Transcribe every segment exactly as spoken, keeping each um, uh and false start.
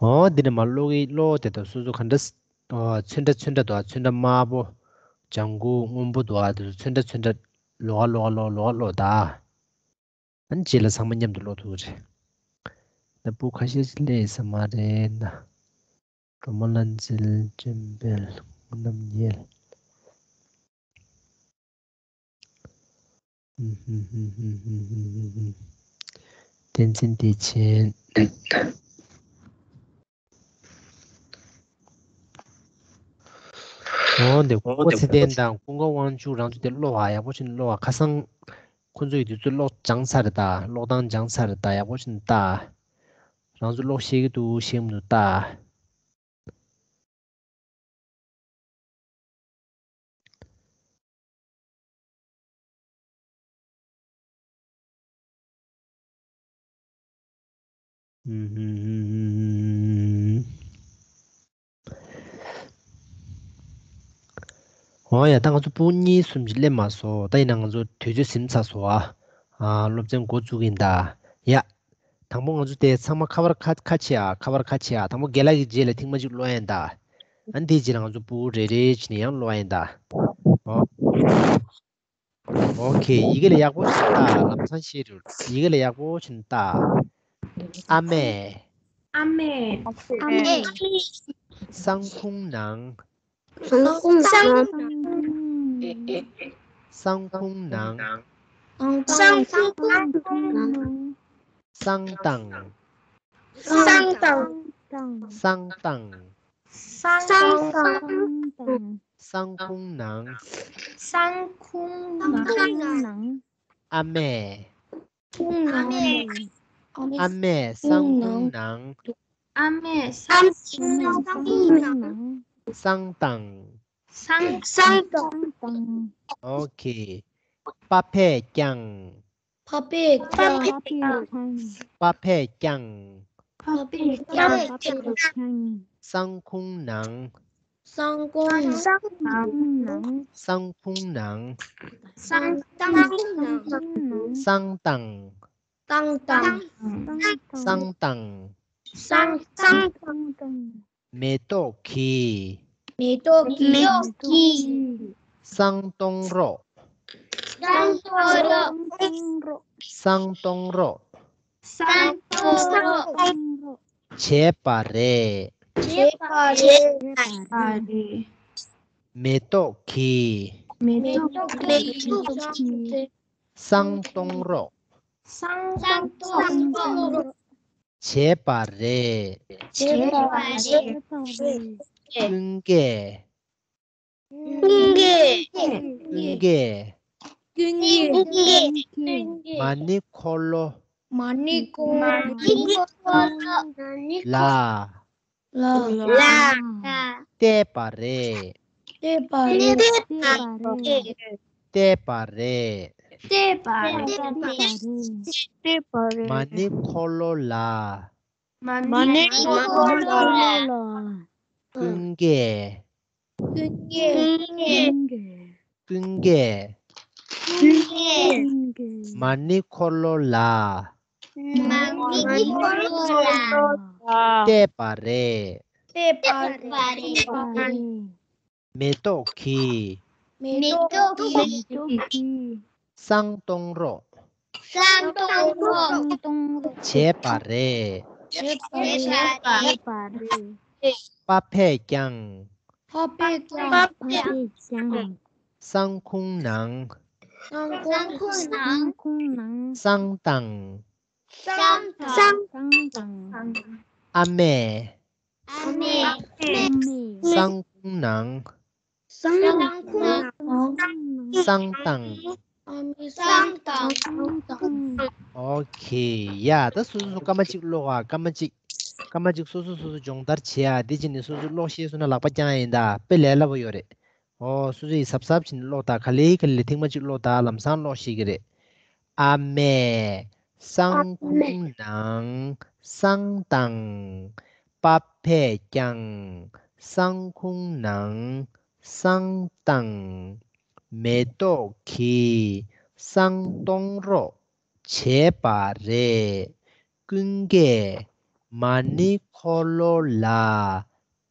ཨོ་འདི་ནས་མར་ཀློག་གི་ཀློག་དེ་དང་སོ་སོ་ག་འདྲ་ཨོ་ཚོན་ཁྲ་ཚོན་ཁྲ་འདུག་ཚོན་ཁྲ་དམར་པོ། ལྗང་གུ་སྔོན་པོ་འདུག་ཨ་དེ་ཚོ་ཚོན་ཁྲ་ཚོན་ཁྲ་ལོགས་ཀ་ལོགས་ཀ་ཀློག་ཀློག་ཀློག་ད། ཨ་ནི་རྗེས་ལ་ཚང་མ་མཉམ་དུ་ཀློག་ཐུབ་ཀྱི་རེད། ད་སྤུ་ཁ་ཤས་ཅིག་སླེབས་ས་མ་རེད་ན། སྒྲོལ་མ་བླ་མཚན་ལྕམ་དཔལ་སྔོ་ནམ་རྒྱལ། བསྟན་འཛིན་བདེ་ཆེན། འོ་འདི་ཀོ་ཚེ་བརྟན་དང་ཀུན་དགའ་དབང་ཕྱུག་རང་ཚོ་དེ་ཀློག་ཨ། ཡག་པོ་བྱས་ནས་ཀློག་ཨ། ཁ་སང་ཁོ་ཚོ་ཡི་དུས་ཚོད་ཀློག་སྦྱངས་ཚར་རེད་ད། ཀློག་སྟངས་སྦྱངས་ཚར་རེད་ད། ཡག་པོ་བྱས་ནས་ལྟ། རང་ཚོ་ཀློག་ཤེས་ཀྱི་འདུག་ཤེས་མི་འདུག་ལྟ། འོ་ཡ། ད་ང་ཚོ་སྤུ་གུ་གཉིས་གསུམ་ཅིག་སླེབས་མ་སོང་། ད་ཡིན་ན་ང་ཚོ་དུས་ཚོད་ཟིན་ཚར་སོང་ཨ། ཨ་སློབ་ཚན་འགོ་བཙུགས་ཀྱི་ཡིན་ད། ཡ། དང་པོ་ང་ཚོ་དེ་ཚང་མ་ཁ་པར་ཁ་ཁ་ཕྱེ་ཨ། ཁ་པར་ཁ་ཕྱེ་ཨ། དང་པོ་རྒན་ལགས་ཀྱི་རྗེས་ལ་ཐེངས་མ་གཅིག་ཀློག་ཡིན་ད། ཨ་ནི་དེའི་རྗེས་ལ་ང་ཚོ་སྤུ་གུ་རེ་རེ་བྱས་ནས་ཡང་ཀློག་ཡིན་ད། ཨོ། ཨོ་ཁེ། ཡི་གེ་ལ་ཡག་པོ་ཞིག་ལྟ། ལམ་སང་ཤེས་རུ། ཡི་གེ་ལ་ཡག་པོ་ཞིག་ལྟ། ཨ་མས། ཨ་མས། ཨ་མས། སང་ཁུང་ནང་། སང་ཁུང་ནང་། སང་ཁུང་ནང་། སང་ཁུང་ནང་། སང་བཏང་། སང་བཏང་། སང་བཏང་། སང་བཏང་། སང་བཏང་། སང་ཁུང་ནང་། སང་ཁུང་ནང་། ཨ་མས། ཁུང་ནང་། ཨ་མས་སང་ཁུང་ནང་། ཨ་མས་སང་ཁུང་ནང་། སང་བཏང་། སང་བཏང་། ཨོ་ཁེ། པ་ཕས་བརྐྱངས། པ་ཕས་བརྐྱངས། པ་ཕས་བརྐྱངས། པ་ཕས་བརྐྱངས། སང་ཁུང་ནང་། སང་ཁུང་ནང་། སང་ཁུང་ནང་། སང་ཁུང་ནང་། སང་བཏང་། སང་བཏང་། སང་བཏང་། སང་བཏང་། མེ་ཏོག་གི། མེ་ཏོག་གི། སང་གཏོང་རོགས། སང་གཏོང་རོགས། སང་གཏོང་རོགས། སང་གཏོང་རོགས། བྱས་པ་རེད། བྱས་པ་རེད། མེ་ཏོག་གི། མེ་ཏོག་གི། སང་གཏོང་རོགས། སང་གཏོང་རོགས། བྱས་པ་རེད། བྱས་པ་རེད། ཀུན་དགའ། ཀུན་དགའ། ཀུན་དགའ། ཀུན་དགའ། མ་ཎི་འཁོར་ལོ། མ་ཎི་འཁོར་ལོ། ལ། ལ། བལྟས་པ་རེད། བལྟས་པ་རེད། བལྟས་པ་རེད། བལྟས་པ་རེད། མ་ཎི་འཁོར་ལོ་ལ། མ་ཎི་འཁོར་ལོ་ལ། ཀུན་དགའ། ཀུན་དགའ། ཀུན་དགའ། མ་ཎི་འཁོར་ལོ་ལ། མ་ཎི་འཁོར་ལོ་ལ། བལྟས་པ་རེད། བལྟས་པ་རེད། མེ་ཏོག་གི། མེ་ཏོག་གི། སང་གཏོང་རོགས། སང་གཏོང་རོགས། བྱས་པ་རེད། བྱས་པ་རེད། པ་ཕས་བརྐྱངས། པ་ཕས་བརྐྱངས། སང་ཁུང་ནང་། སང་ཁུང་ནང་། སང་བཏང་། སང་བཏང་། ཨ་མས། ཨ་མས། སང་ཁུང་ནང་། སང་ཁུང་ནང་། སང་བཏང་། སང་བཏང་། ཨོ་ཁེ། ཡ་ད་སོ་སོ་སོ་སྐར་མ་གཅིག་ཀློག་ཨ། སྐར་མ་གཅིག་སྐར་མ་གཅིག་སོ་སོ་སོ་སོ་སྦྱོང་བརྡར་བྱེད་ཨ། དེ་བྱས་ནས་སོ་སོ་ཀློག་ཤེས་སོང་ན་ལག་པ་བརྐྱངས་ཡིན་ད། དཔེ་ལས་སླ་པོ་ཡོད་རེད། ཨོ་སོ་སོ་ཡིས་གཟབ་གཟབ་བྱས་ནས་ཀློག་ད། ག་ལེ་ག་ལེ་ཐེངས་མ་གཅིག་ཀློག་ད། ལམ་སང་ཀློག་ཤེས་ཀྱི་རེད། ཨ་མས། སང་ཁུང་ནང་སང་བཏང་། པ་ཕས་བརྐྱངས། སང་ཁུང་ནང་སང་བཏང་། མེ་ཏོག་གི། སང་གཏོང་རོགས། བྱས་པ་རེད། ཀུན་དགའ། མ་ཎི་འཁོར་ལོ་ལ་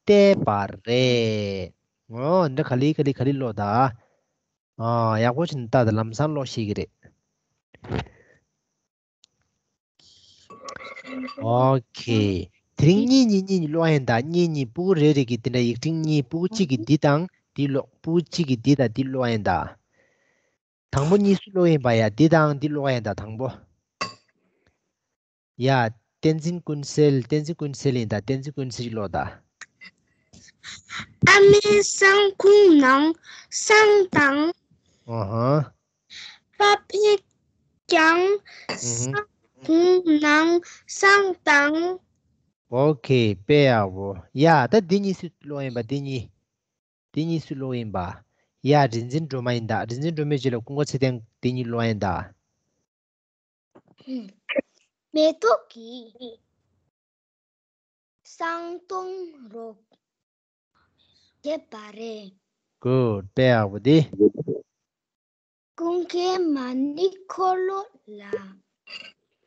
གཏད་པ་རེད། ཨོ་འདི་ག་ལེ་ག་ལེ་ག་ལེ་ཀློག་ད། ཨ་ཡག་པོ་བྱས་ནས་ལྟ་ད། ལམ་སང་ཀློག་ཤེས་ཀྱི་རེད། ཨོ་ཁེ། དེ་རིང་གཉིས་གཉིས་གཉིས་གཉིས་ཀློག་ཡིན་ད། གཉིས་གཉིས་ཕྲུ་གུ་རེ་རེ་གིས་དེ་འདྲ་ཡིག་ཕྲེང་གཉིས། ཕྲུ་གུ་གཅིག་གིས་འདི་དང་འདི་ཀློག་ཕྲུ་གུ་གཅིག་གིས་འདི་དང་འདི་ཀློག་ཡིན་ད། དང་པོ་གཉིས་སུ་ཀློག་ཡིན་པ་ཡ། འདི་དང་འདི་ཀློག་ཡིན་ད་དང་པོ། ཡ། བསྟན་འཛིན་ཀུན་གསལ། བསྟན་འཛིན་ཀུན་གསལ་ཡིན་ད། བསྟན་འཛིན་ཀུན་གསལ་ཀློག་ད། ཨ་མའི་བསང་ཁུང་ནང་བསང་དང་། ཨ་ཧ། པ་ཕས་ཀྱང་ཨུ་ཧུ། བསང་ཁུང་ནང་བསང་དང་། ཨོ་ཁེ། དཔེ་ཡག་པོ། ཡ་ད་འདི་གཉིས་སུ་ཀློག་ཡིན་པ། འདི་གཉིས། འདི་གཉིས་སུ་ཀློག་ཡིན་པ། ཡ་རིག་འཛིན་སྒྲོལ་མ་ཡིན་ད། རིག་འཛིན་སྒྲོལ་མའི་རྗེས་ལ་ཀུན་དགའ་ཚེ་བརྟན་འདི་གཉིས་ཀློག་ཡིན་ད། མེ་ཏོག་གིས་བསང་གཏོང་རོགས་བྱས་པ་རེད། གུཌ། དཔེ་ཡག་པོ་འདི། ཀུན་དགའི་མ་ཎི་འཁོར་ལོ་ལ་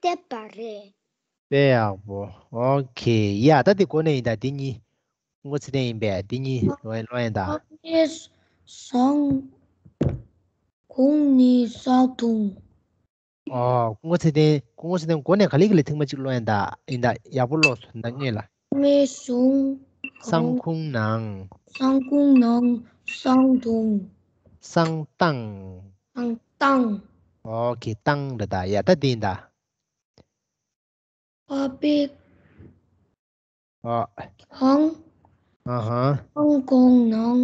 གཏད་པ་རེད། དཔེ་ཡག་པོ། ཨོ་ཁེ། ཡ་ད་འདི་གོ་ནས་ཡིན་ད། འདི་གཉིས་ཀུན་དགའ་ཚེ་བརྟན་ཡིན་པས། འདི་གཉིས་ཀློག་ཡིན། ཀློག་ཡིན་ད། ཨ་མའི་བསང་ཁུང་ནས་བསང་འཐུང་། ཨོ། ཀུན་དགའ་ཚེ་བརྟན། ཀུན་དགའ་ཚེ་བརྟན་གོ་ནས་ག་ལེ་ག་ལེ་ཐེངས་མ་གཅིག་ཀློག་ཡིན་ད། ཡིན་ད། ཡག་པོ་ཀློག་སོང་ད་སྔོན་ལ། མའི་བསང་། བསང་ཁུང་ནང་། བསང་ཁུང་ནང་བསང་འཐུང་། བསང་བཏང་། བསང་བཏང་། ཨོ་ཁེ། བཏང་རེད་ད། ཡ་ད་འདི་ཡིན་ད། པ་ཕས་ཨ། ཀྱང་ཨ་ཧ། བསང་ཁུང་ནང་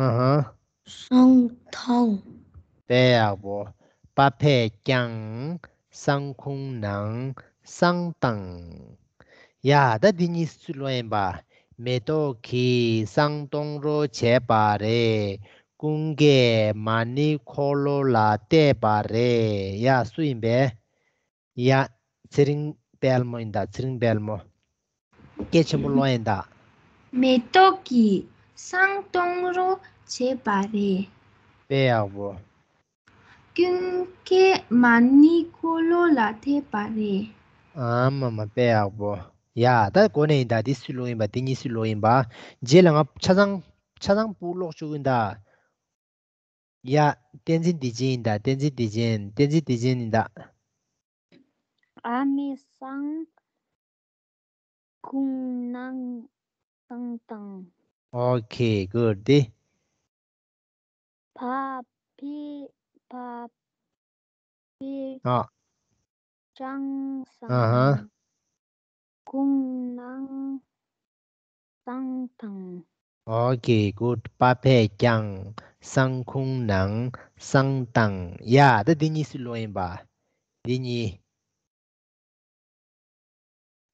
ཨ་ཧ། བསང་བཏང་། དཔེ་ཡག་པོ། པ་ཕས་ཀྱང་བསང་ཁུང་ནང་བསང་བཏང་། ཡ་ད་འདི་གཉིས་སུ་ཀློག་ཡིན་པ། མེ་ཏོག་གིས་བསང་གཏོང་རོགས་བྱས་པ་རེད། ཀུན་དགའི་མ་ཎི་འཁོར་ལོ་ལ་གཏད་པ་རེད། ཡ་སུ་ཡིན་པས། ཡ། ཚེ་རིང་དཔལ་མོ་ཡིན་ད། ཚེ་རིང་དཔལ་མོ། སྐད་ཆེན་པོ་ཀློག་ཡིན་ད། མེ་ཏོག་གིས་བསང་གཏོང་རོགས་བྱས་པ་རེད། དཔེ་ཡག་པོ། ཀུན་དགའི་མ་ཎི་འཁོར་ལོ་ལ་གཏད་པ་རེད། ཨ་མ་མ། དཔེ་ཡག་པོ། ཡ་ད་གོ་ནས་ཡིན་ད། འདི་སུས་ཀློག་ཡིན་པ། འདི་གཉིས་སུས་ཀློག་ཡིན་པ། རྗེས་ལ་ང་ཆ་ཚང་ཆ་ཚང་ཕྲུ་གུ་ཀློག་བཅུག་ཡིན་ད། ཡ། བསྟན་འཛིན་བདེ་ཆེན་ཡིན་ད། བསྟན་འཛིན་བདེ་ཆེན། བསྟན་འཛིན་བདེ་ཆེན་ཡིན་ད། ཨ་མའི་བསང་ཁུང་ནང་བསང་བཏང་། ཨོ་ཁེ། གུཌ། འདི། པ་ཕས། པ་ཕས་ཨ། ཀྱང་ཨ་ཧ། བསང་ཁུང་ནང་བསང་བཏང་། ཨོ་ཁེ། གུཌ། པ་ཕས་ཀྱང་བསང་ཁུང་ནང་བསང་བཏང་། ཡ་ད་འདི་གཉིས་སུས་ཀློག་ཡིན་པ། འདི་གཉིས།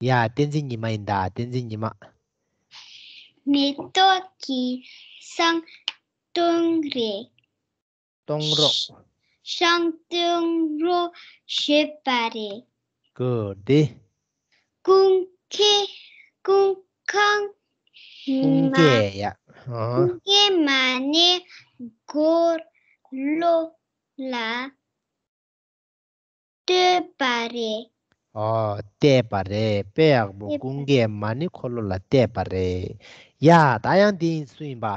ཡ། བསྟན་འཛིན་ཉི་མ་ཡིན་ད། བསྟན་འཛིན་ཉི་མ། མེ་ཏོག་གིས་བསང་གཏོང་རེད། གཏོང་རོགས། བསང་གཏོང་རོགས་བྱས་པ་རེད། གུཌ། འདི། ཀུན་དགའི། ཀུན་དགའི། ཀུན་དགའི། ཡ། ཨ། ཀུན་དགའི་མ་ཎི་འཁོར་ལོ་ལ་གཏད་པ་རེད། ཨོ། གཏད་པ་རེད། དཔེ་ཡག་པོ། གཏད་པ། ཀུན་དགའི་མ་ཎི་འཁོར་ལོ་ལ་གཏད་པ་རེད། ཡ། ད་ཡང་འདི་སུ་ཡིན་པ།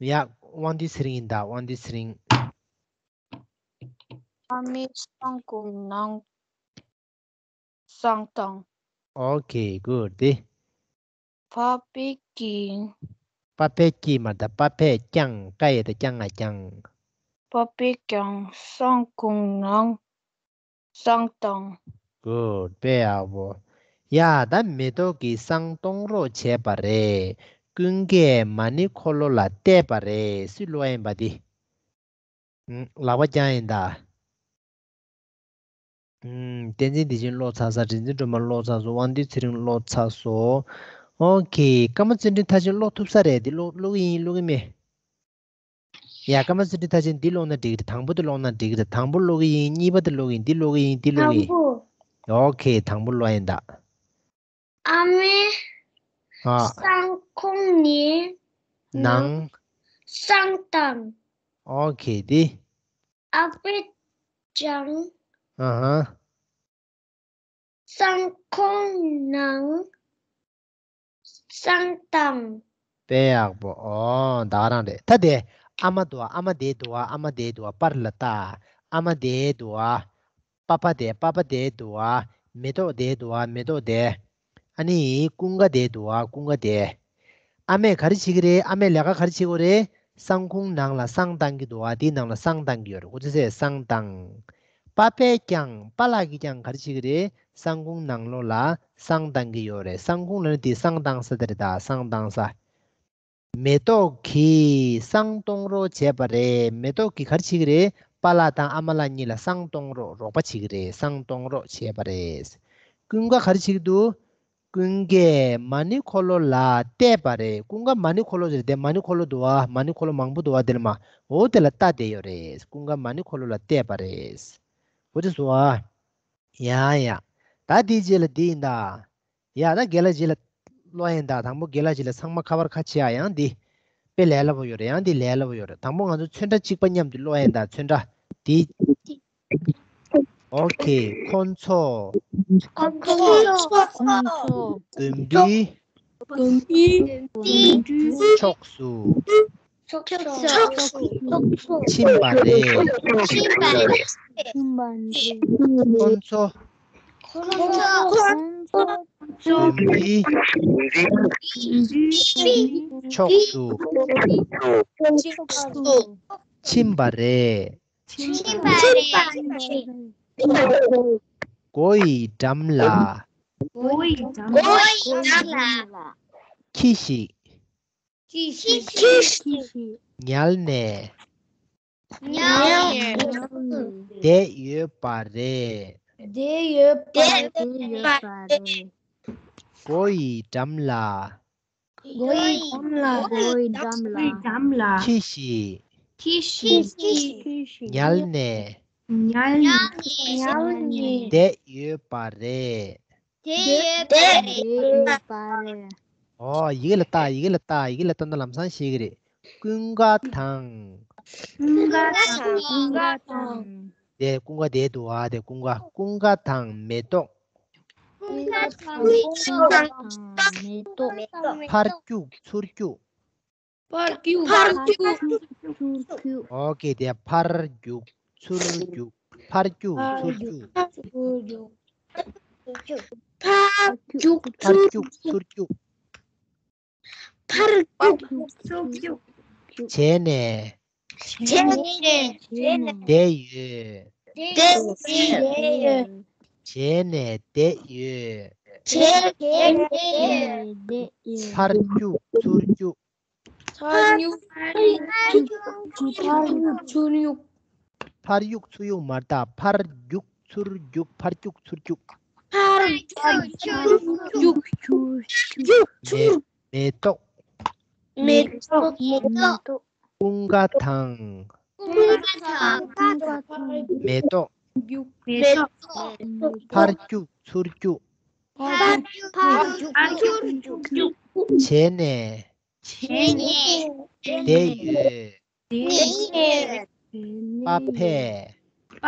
ཡ། དབང་འདུས་ཚེ་རིང་ཡིན་ད། དབང་འདུས་ཚེ་རིང་། ཨ་མའི་བསང་ཁུང་ནང་བསང་བཏང་། ཨོ་ཁེ། གུཌ། འདི། པ་ཕས་ཀྱང་། པ་ཕས་ཀྱིས་མ་རེད་ད། པ་ཕས་ཀྱང་། ཀ་ཡ་བཏགས་ཀྱང་ང་། ཀྱང་། པ་ཕས་ཀྱང་བསང་ཁུང་ནང་བསང་བཏང་། གུཌ། དཔེ་ཡག་པོ། ཡ། ད་མེ་ཏོག་གིས་བསང་གཏོང་རོགས་བྱས་པ་རེད། ཀུན་དགའི་མ་ཎི་འཁོར་ལོ་ལ་གཏད་པ་རེད། སུས་ཀློག་ཡིན་པ་འདི། ཨུམ། ལག་པ་བརྐྱངས་ཡིན་ད། ཨུམ། བསྟན་འཛིན་བདེ་ཆེན་ཀློག་ཚར་ས། རིག་འཛིན་སྒྲོལ་མ་ཀློག་ཚར་སོང་། དབང་འདུས་ཚེ་རིང་ཀློག་ཚར་སོང་། ཨོ་ཁེ། ཀརྨ་བརྩོན་འགྲུས་མཐར་ཕྱིན་ཀློག་ཐུབ་ས་རེད། འདི་ཀློག་ཀློག་གི་ཡིན། ཀློག་གི་མེད། ཡ། ཀརྨ་བརྩོན་འགྲུས་མཐར་ཕྱིན་འདི་ཀློག་ན་འགྲིག་གི་རེད། དང་པོ་དེ་ཀློག་ན་འགྲིག་གི་རེད། དང་པོ་ཀློག་གི་ཡིན། གཉིས་པ་དེ་ཀློག་གི་ཡིན། འདི་ཀློག་གི་ཡིན། འདི་ཀློག་གི་ཡིན། དང་པོ། ཨོ་ཁེ། དང་པོ་ཀློག་ཡིན་ད། ཨ་མའི། ཨ། བསང་ཁུང་ནས་ནང་། ནང་། བསང་བཏང་། ཨོ་ཁེ། འདི། ཨ་ཕས་ཀྱང་། ཨ་ཧ། གསང་ཁུང་ནང་བསང་བཏང་། དཔེ་ཡག་པོ། ཨོ། ད་ག་རང་རེད། ད་དེ་ཨ་མ་འདུག་ཨ། ཨ་མ་དེ་འདུག་ཨ། ཨ་མ་དེ་འདུག་ཨ། པར་ལ་ལྟ། ཨ་མ་དེ་འདུག་ཨ། པ་པ་དེ། པ་པ་དེ་འདུག་ཨ། མེ་ཏོག་དེ་འདུག་ཨ། མེ་ཏོག་དེ། ཨ་ནི་ཀུན་དགའ་དེ་འདུག་ཨ། ཀུན་དགའ་དེ། ཨ་མས་ག་རེ་བྱེད་ཀྱི་རེད། ཨ་མས་ལས་ཀ་ག་རེ་བྱེད་ཀྱི་རེད། བསང་ཁུང་ནང་ལ་བསང་བཏང་གི་འདུག་ཨ། དེའི་ནང་ལ་བསང་བཏང་གི་ཡོད་རེད། འོ་ཙི་ཙི་བསང་བཏང་། པ་ཕས་ཀྱང་། པཱ་ལགས་ཀྱིས་ཀྱང་ག་རེ་བྱེད་ཀྱི་རེད། བསང་ཁུང་ནང་ལོགས་ལ་བསང་བཏང་གི་ཡོད་རེད། བསང་ཁུང་ལབ་ན་དེ་བསང་བཏང་ས་དེ་རེད། ད་བསང་བཏང་ས། མེ་ཏོག་གིས་བསང་གཏོང་རོགས་བྱས་པ་རེད། མེ་ཏོག་གིས་ག་རེ་བྱེད་ཀྱི་རེད། པཱ་ལགས་དང་ཨ་མ་ལགས་གཉིས་ལ་བསང་གཏོང་རོགས། རོགས་པ་བྱེད་ཀྱི་རེད། བསང་གཏོང་རོགས་བྱས་པ་རེད། ཀུན་དགའ་ག་རེ་བྱེད་ཀྱི་འདུག་ཀུན་དགའི་མ་ཎི་འཁོར་ལོ་ལ་བལྟས་པ་རེད། ཀུན་དགའ་མ་ཎི་འཁོར་ལོ་ཟེར་དེ། མ་ཎི་འཁོར་ལོ་འདུག་བ། མ་ཎི་འཁོར་ལོ་མང་པོ་འདུག་བ། དེ་ལ་མ། འོ་དེ་ལ་ལྟ་བསྡད་ཡོད་རེད། ཀུན་དགའ་མ་ཎི་འཁོར་ལོ་ལ་བལྟས་པ་རེད། འོ་དེ་སོང་ཨ། ཡ་ཡ། ད་དེའི་རྗེས་ལ་འདི་ཡིན་ད། ཡ་ད་རྒན་ལགས་རྗེས་ལ་ཀློག་ཡིན་ད། དང་པོ་རྒན་ལགས་རྗེས་ལ་ཚང་མ་ཁ་པར་ཁ་ཕྱེ་ཨ། ཡང་འདི་དཔེ་ལས་སླ་པོ་ཡོད་རེད། ཡང་འདི་ལས་སླ་པོ་ཡོད་རེད། དང་པོ་ང་ཚོ་ཚོན་ཁྲ་གཅིག་པ་མཉམ་དུ་ཀློག་ཡིན་ད། ཚོན་ཁྲ་འདི། ཨོ་ཁེ། ཁོ་ཚོ། ཁོ་ཚོ། དགོན་པའི། དགོན་པའི་ཕྱོགས་སུ། ཕྱོགས་སུ། ཕྱོགས་སུ། ཕྱིན་པ་རེད། ཕྱིན་པ་རེད། ཁོ་ཚོ། ཁོ་ཚོ། དགོན་པའི། ཕྱོགས་སུ། ཕྱོགས་སུ། ཕྱིན་པ་རེད། ཕྱིན་པ་རེད། སྒོ་ཡི་འགྲམ་ལ། སྒོ་ཡི་འགྲམ་ལ། ཁྱི་ཞིག་ཁྱི་ཞིག་ཉལ་ནས། ཉལ་ནས། བསྡད་ཡོད་པ་རེད། བསྡད་ཡོད་པ་རེད། སྒོ་ཡི་འགྲམ་ལ། སྒོ་ཡི་འགྲམ་ལ། སྒོ་ཡི་འགྲམ་ལ། ཁྱི་ཞིག་ཁྱི་ཞིག་ཉལ་ནས། ཉལ་ནས། ཉལ་ནས། བསྡད་ཡོད་པ་རེད། བསྡད་ཡོད་པ་རེད། ཨོ། ཡི་གེ་ལ་ལྟ། ཡི་གེ་ལ་ལྟ། ཡི་གེ་ལ་ལྟ་ན་ལམ་སང་ཤེས་ཀྱི་རེད། ཀུན་དགའ་དང་། ཀུན་དགའ་དང་། ཀུན་དགའ་དང་། དེ་ཀུན་དགའ་དེ་འདུག་ཨ། དེ་ཀུན་དགའ། ཀུན་དགའ་དང་མེ་ཏོག་ཀུན་དགའ་དང་མེ་ཏོག་ཀུན་དགའ་དང་མེ་ཏོག་ཕར་རྒྱུག་ཚུར་རྒྱུག་ཕར་རྒྱུག་ཕར་རྒྱུག་ཚུར་རྒྱུག་ཨོ་ཁེ། དེ་ཕར་རྒྱུག་ཚུར་རྒྱུག་ཕར་རྒྱུག་ཚུར་རྒྱུག་ཕར་རྒྱུག་ཕར་རྒྱུག་ཚུར་རྒྱུག་ཚུར་རྒྱུག་ཕར་རྒྱུག་ཚུར་རྒྱུག་བྱས་ནས། བྱས་ནས། བསྡད་ཡོད། བསྡད་ཡོད། བྱས་ནས་བསྡད་ཡོད། བྱས་ནས་བསྡད་ཡོད། ཕར་རྒྱུག་ཚུར་རྒྱུག་ཕར་རྒྱུག་ཚུར་རྒྱུག་ཕར་རྒྱུག་ཚུར་རྒྱུག་ཕར་གཡུག་ཚུར་གཡུག་མ་རེད་ད། ཕར་རྒྱུག་ཚུར་རྒྱུག་ཕར་རྒྱུག་ཚུར་རྒྱུག་ཕར་རྒྱུག་ཚུར་རྒྱུག་མེ་མེ་ཏོག་མེ་ཏོག་མེ་ཏོག་ཀུན་དགའ་དང་། ཀུན་དགའ་དང་། མེ་ཏོག་མེ་ཏོག་ཕར་རྒྱུག་ཚུར་རྒྱུག་ཕར་རྒྱུག་ཚུར་རྒྱུག་བྱས་ནས། བྱས་ནས། བསྡད་ཡོད། བསྡད་ཡོད། པ་ཕས། པ་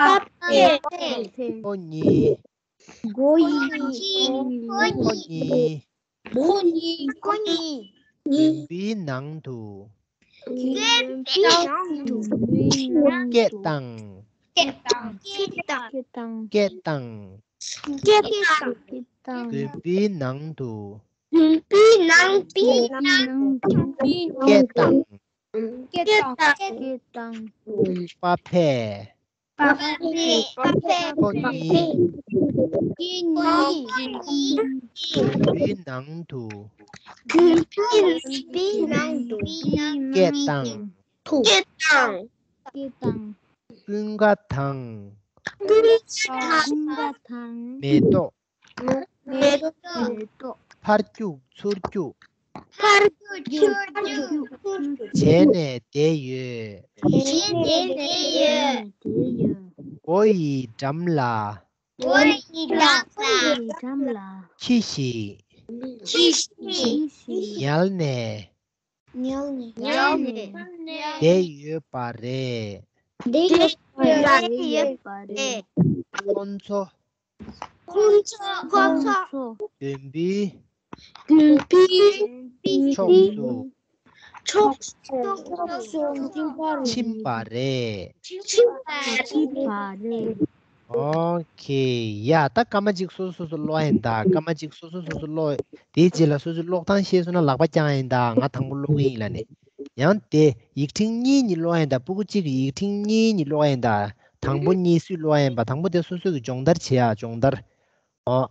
ཕས། ཁོ་གཉིས། ཁོ་གཉིས། ཁོ་གཉིས། ཁོ་གཉིས། དགོན་པའི་ནང་དུ། དགོན་པའི་ནང་དུ། སྐད་བཏང་། སྐད་བཏང་། སྐད་བཏང་། སྐད་བཏང་། སྐད་བཏང་། དགོན་པའི་ནང་དུ། དགོན་པའི་ནང་དུ། སྐད་བཏང་། སྐད་བཏང་། སྐད་བཏང་། པ་ཕས། པ་ཕས། ཁོ་གཉིས། ཁོ་གཉིས། དགོན་པའི་ནང་དུ། དགོན་པའི་ནང་དུ། སྐད་བཏང་། སྐད་བཏང་། སྐད་བཏང་། ཀུན་དགའ་དང་། ཀུན་དགའ་དང་། མེ་ཏོག་མེ་ཏོག་ཕར་རྒྱུག་ཚུར་རྒྱུག་ཕར་རྒྱུག་ཚུར་རྒྱུག་བྱས་ནས་བསྡད་ཡོད། བྱས་ནས་བསྡད་ཡོད། སྒོ་ཡི་འགྲམ་ལ། སྒོ་ཡི་འགྲམ་ལ། ཁྱི་ཞིག་ཁྱི་ཞིག་ཉལ་ནས། ཉལ་ནས། ཉལ་ནས། བསྡད་ཡོད་པ་རེད། བསྡད་ཡོད་པ་རེད། ཁོ་ཚོ། ཁོང་ཚོ། ཁོང་ཚོ། དགོན་པའི། དགོན་པའི། ཕྱོགས་སུ། ཕྱོགས་སུ། ཕྱིན་པ་རེད། ཕྱིན་པ་རེད། ཨོ་ཁེ། ཡ། ད་སྐར་མ་གཅིག་སོ་སོ་སོ་སོ་ཀློག་ཡིན་ད། སྐར་མ་གཅིག་སོ་སོ་སོ་སོ་ཀློག་དེའི་རྗེས་ལ་སོ་སོའི་ཀློག་སྟངས་ཤེས་སོང་ན་ལག་པ་བརྐྱང་ཡིན་ད། ང་དང་པོ་ཀློག་གི་ཡིན་ལབ་ནས། ཡང་དེ་ཡིག་ཕྲེང་གཉིས་གཉིས་ཀློག་ཡིན་ད། སྤུ་གུ་གཅིག་གི་ཡིག་ཕྲེང་གཉིས་གཉིས་ཀློག་ཡིན་ད། དང་པོ་གཉིས་སུས་ཀློག་ཡིན་པ། དང་པོ་དེ་སོ་སོ་གི་སྦྱོང་བརྡར་བྱེད་ཡ། སྦྱོང་བརྡར། ཨོ།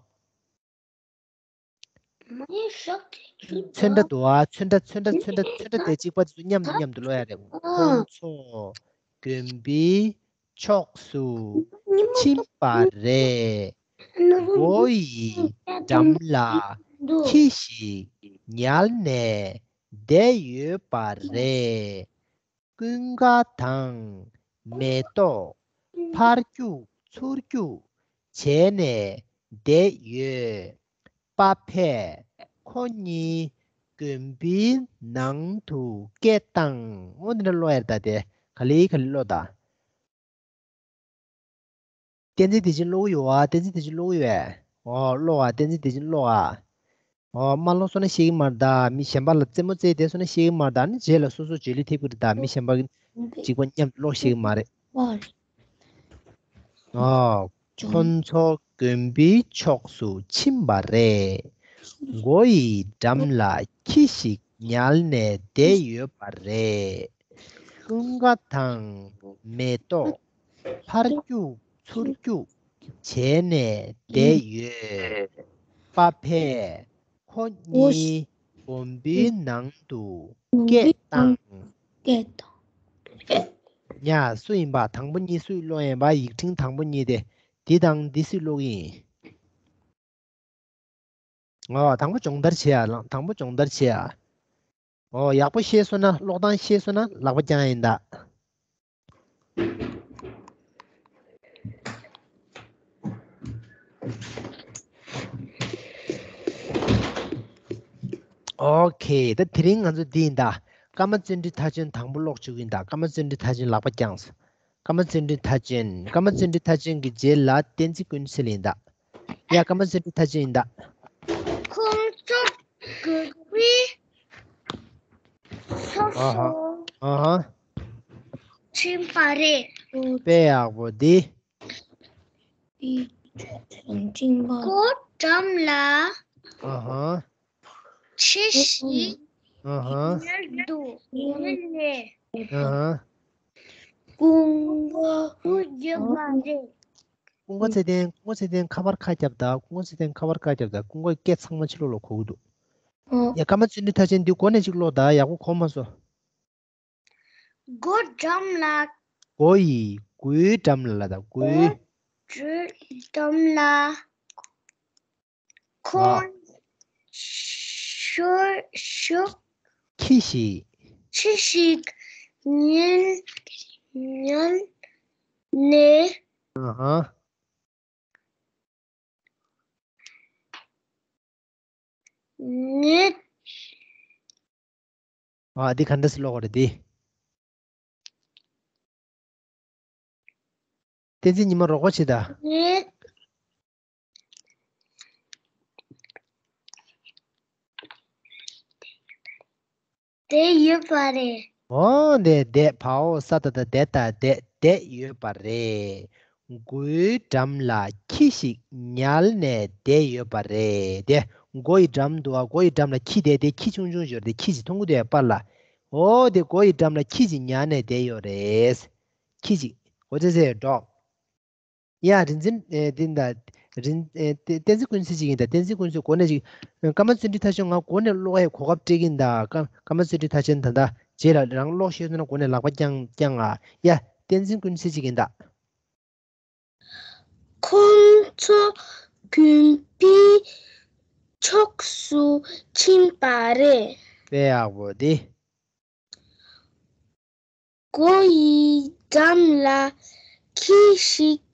ཚོན་ཁྲ་འདུག་ཨ། ཚོན་ཁྲ་ཚོན་ཁྲ་ཚོན་ཁྲ་ཚོན་ཁྲ་དེ་གཅིག་པ་དེ་ཚོ་མཉམ་དུ་མཉམ་དུ་ཀློག་ཡ་རེད། ཁོང་ཚོ། དགོན་པའི་ཕྱོགས་སུ་ཕྱིན་པ་རེད། མགོ་ཡི་འགྲམ་ལ་ཁྱི་ཞིག་ཉལ་ནས་བསྡད་ཡོད་པ་རེད། ཀུན་དགའ་དང་མེ་ཏོག་ཕར་རྒྱུག་ཚུར་རྒྱུག་བྱས་ནས་བསྡད་ཡོད། པ་ཕས་ཁོ་གཉིས་དགོན་པའི་ནང་དུ་སྐད་བཏང་། འོ་འདི་འདྲ་ཀློག་ཡ་རེད་ད། དེ་ག་ལེ་ག་ལེ་ཀློག་ད། བསྟན་འཛིན་བདེ་ཆེན་ཀློག་གི་ཡོད་ཨ། བསྟན་འཛིན་བདེ་ཆེན་ཀློག་གི་ཡོད་ཨ། ཨོ་ཀློག་ཨ། བསྟན་འཛིན་བདེ་ཆེན་ཀློག་ཨ། ཨོ་མ་ཀློག་སོང་ན་ཤེས་ཀྱི་མ་རེད་ད། མི་གཞན་པ་ལ་རྩེད་མོ་རྩེས་བསྡད་སོང་ན་ཤེས་ཀྱི་མ་རེད་ད། ཨ་ནི་རྗེས་ལ་སོ་སོ་འཇོན་ལི་ཐེབས་ཀྱི་རེད་ད། མི་གཞན་པ་གཅིག་པ་མཉམ་དུ་ཀློག་ཤེས་ཀྱི་མ་རེད། ཨོ། ཁོ་ཚོ་དགོན་པའི་ཕྱོགས་སུ་ཕྱིན་པ་རེད། མགོ་ཡི་འགྲམ་ལ་ཁྱི་ཞིག་ཉལ་ནས་བསྡད་ཡོད་པ་རེད། ཀུན་དགའ་དང་མེ་ཏོག་ཕར་རྒྱུག་ཚུར་རྒྱུག་བྱས་ནས་བསྡད་ཡོད། པ་ཕས་ཁོ་གཉིས་དགོན་པའི་ནང་དུ་སྐད་བཏང་། སྐད་བཏང་། ཡ། སུ་ཡིན་པ། དང་པོ་གཉིས་སུས་ཀློག་ཡིན་པ། ཡིག་ཕྲེང་དང་པོ་གཉིས་དེ། འདི་དང་འདི་སུས་ཀློག་ཡིན། ཨོ། དང་པོ་སྦྱོང་བརྡར་བྱེད་ཡ་ལ། དང་པོ་སྦྱོང་བརྡར་བྱེད་ཡ། ཨོ། ཡག་པོ་ཤེས་སོང་ན། ཀློག་སྟངས་ཤེས་སོང་ན་ལག་པ་བརྐྱང་ཡིན་ད། ཨོ་ཁེ། ད་དེ་རིང་ང་ཚོ་འདི་ཡིན་ད། ཀརྨ་བརྩོན་འགྲུས་མཐའ་ཅན་དང་པོ་ཀློག་བཅུག་གི་ཡིན་ད། ཀརྨ་བརྩོན་འགྲུས་མཐའ་ཅན་ལག་པ་བརྐྱངས། ཀརྨ་བརྩོན་འགྲུས་མཐའ་ཅན། ཀརྨ་བརྩོན་འགྲུས་མཐའ་ཅན་གྱི་རྗེས་ལ་བསྟན་འཛིན་ཀུན་གསལ་ཡིན་ད། ཡ། ཀརྨ་བརྩོན་འགྲུས་མཐའ་ཅན་ཡིན་ད། ཁོང་ཚོ་དགོན་པའི་ཕྱོགས་སུ་ཨ་ཧ། ཕྱིན་པ་རེད། དཔེ་ཡག་པོ་འདི། མགོ་འགྲམ་ལ་ཨ་ཧ། ཁྱི་ཞིག་ཨ་ཧ། ཉལ་འདུག་ཉལ་ནས་ཨ་ཧ། ཀུན་དགའ་ཡོད་པ་རེད། ཀུན་དགའ་ཚེ་བརྟན། ཀུན་དགའ་ཚེ་བརྟན་ཁ་པར་ཁ་རྒྱབ་ད། ཀུན་དགའ་ཚེ་བརྟན་ཁ་པར་ཁ་རྒྱབ་ད། ཀུན་དགའ་སྐད་ཚང་མ་ཕྱི་ལོགས་ལ་གོ་གི་འདུག་ཨོ། ཡ། ཀརྨ་བརྩོན་འགྲུས་མཐའ་ཅན་འདི་མགོ་ནས་ཅིག་ཀློག་ད། ཡག་པོ་གོ་མ་སོང་། མགོ་འགྲམ་ལ། མགོ་ཡི། མགོའི་འགྲམ་ལ་ལ་ད། མགོའི། མགོའི་འགྲམ་ལ། ཁོང་ཤོར་ཤོར། ཁྱི་ཞིག་ཁྱི་ཞིག་ཉལ་ཉལ་ནས། ཨ་ཧ། ངས། ཨ། འདི་ག་འདྲ་སེ་ཀློག་དགོས་རེད་འདི། བསྟན་འཛིན་ཉི་མ་རོགས་པ་བྱེད་ད། ངས། བསྡད་ཡོད་པ་རེད། འོ་དེ་བསྡད། བ་འོ་ས་ད་བསྡད། བསྡད་ད་བསྡད། བསྡད་ཡོད་པ་རེད། མགོའི་འགྲམ་ལ་ཁྱི་ཞིག་ཉལ་ནས་བསྡད་ཡོད་པ་རེད། དེ་མགོ་ཡི་འགྲམ་དུ། ཨ། མགོ་ཡི་འགྲམ་ལ་ཁྱི་བསྡད་དེ། ཁྱི་ཆུང་ཆུང་ཞིག་ཡོད་རེད། ཁྱི་ཞིག་མཐོང་གི་འདུག་ཡ་པར་ལ། འོ་དེ་མགོ་ཡི་འགྲམ་ལ་ཁྱི་ཞིག་ཉལ་ནས་བསྡད་ཡོད་རེད། ཁྱི་ཞིག་འོ་ཙེ་ཙེ་འགྲོ། ཡ། རིག་འཛིན། ཨེ། འདི་ད། རིག། ཨེ། བསྟན་འཛིན་ཀུན་གསལ་ཅིག་ཡིན་ད། བསྟན་འཛིན་ཀུན་གསལ་མགོ་ནས་ཅིག་ཀརྨ་བརྩོན་འགྲུས་མཐའ་ཅན་ང་མགོ་ནས་ཀློག་ཡས་གོ་སྐབས་སྤྲད་ཀྱིན་ད། ཀརྨ་བརྩོན་འགྲུས་མཐའ་ཅན་ད་ལྟ་རྗེས་ལ་རང་ཀློག་ཤེས་སོང་ན་མགོ་ནས་ལག་པ་བརྐྱང་བརྐྱང་ཨ། ཡ། བསྟན་འཛིན་ཀུན་གསལ་ཅིག་ཡིན་ད། ཁོང་ཚོ་དགོན་པའི་ཕྱོགས་སུ་ཕྱིན་པ་རེད། དཔེ་ཡག་པོ་འདི། མགོ་ཡི་འགྲམ་ལ་ཁྱི་ཞིག་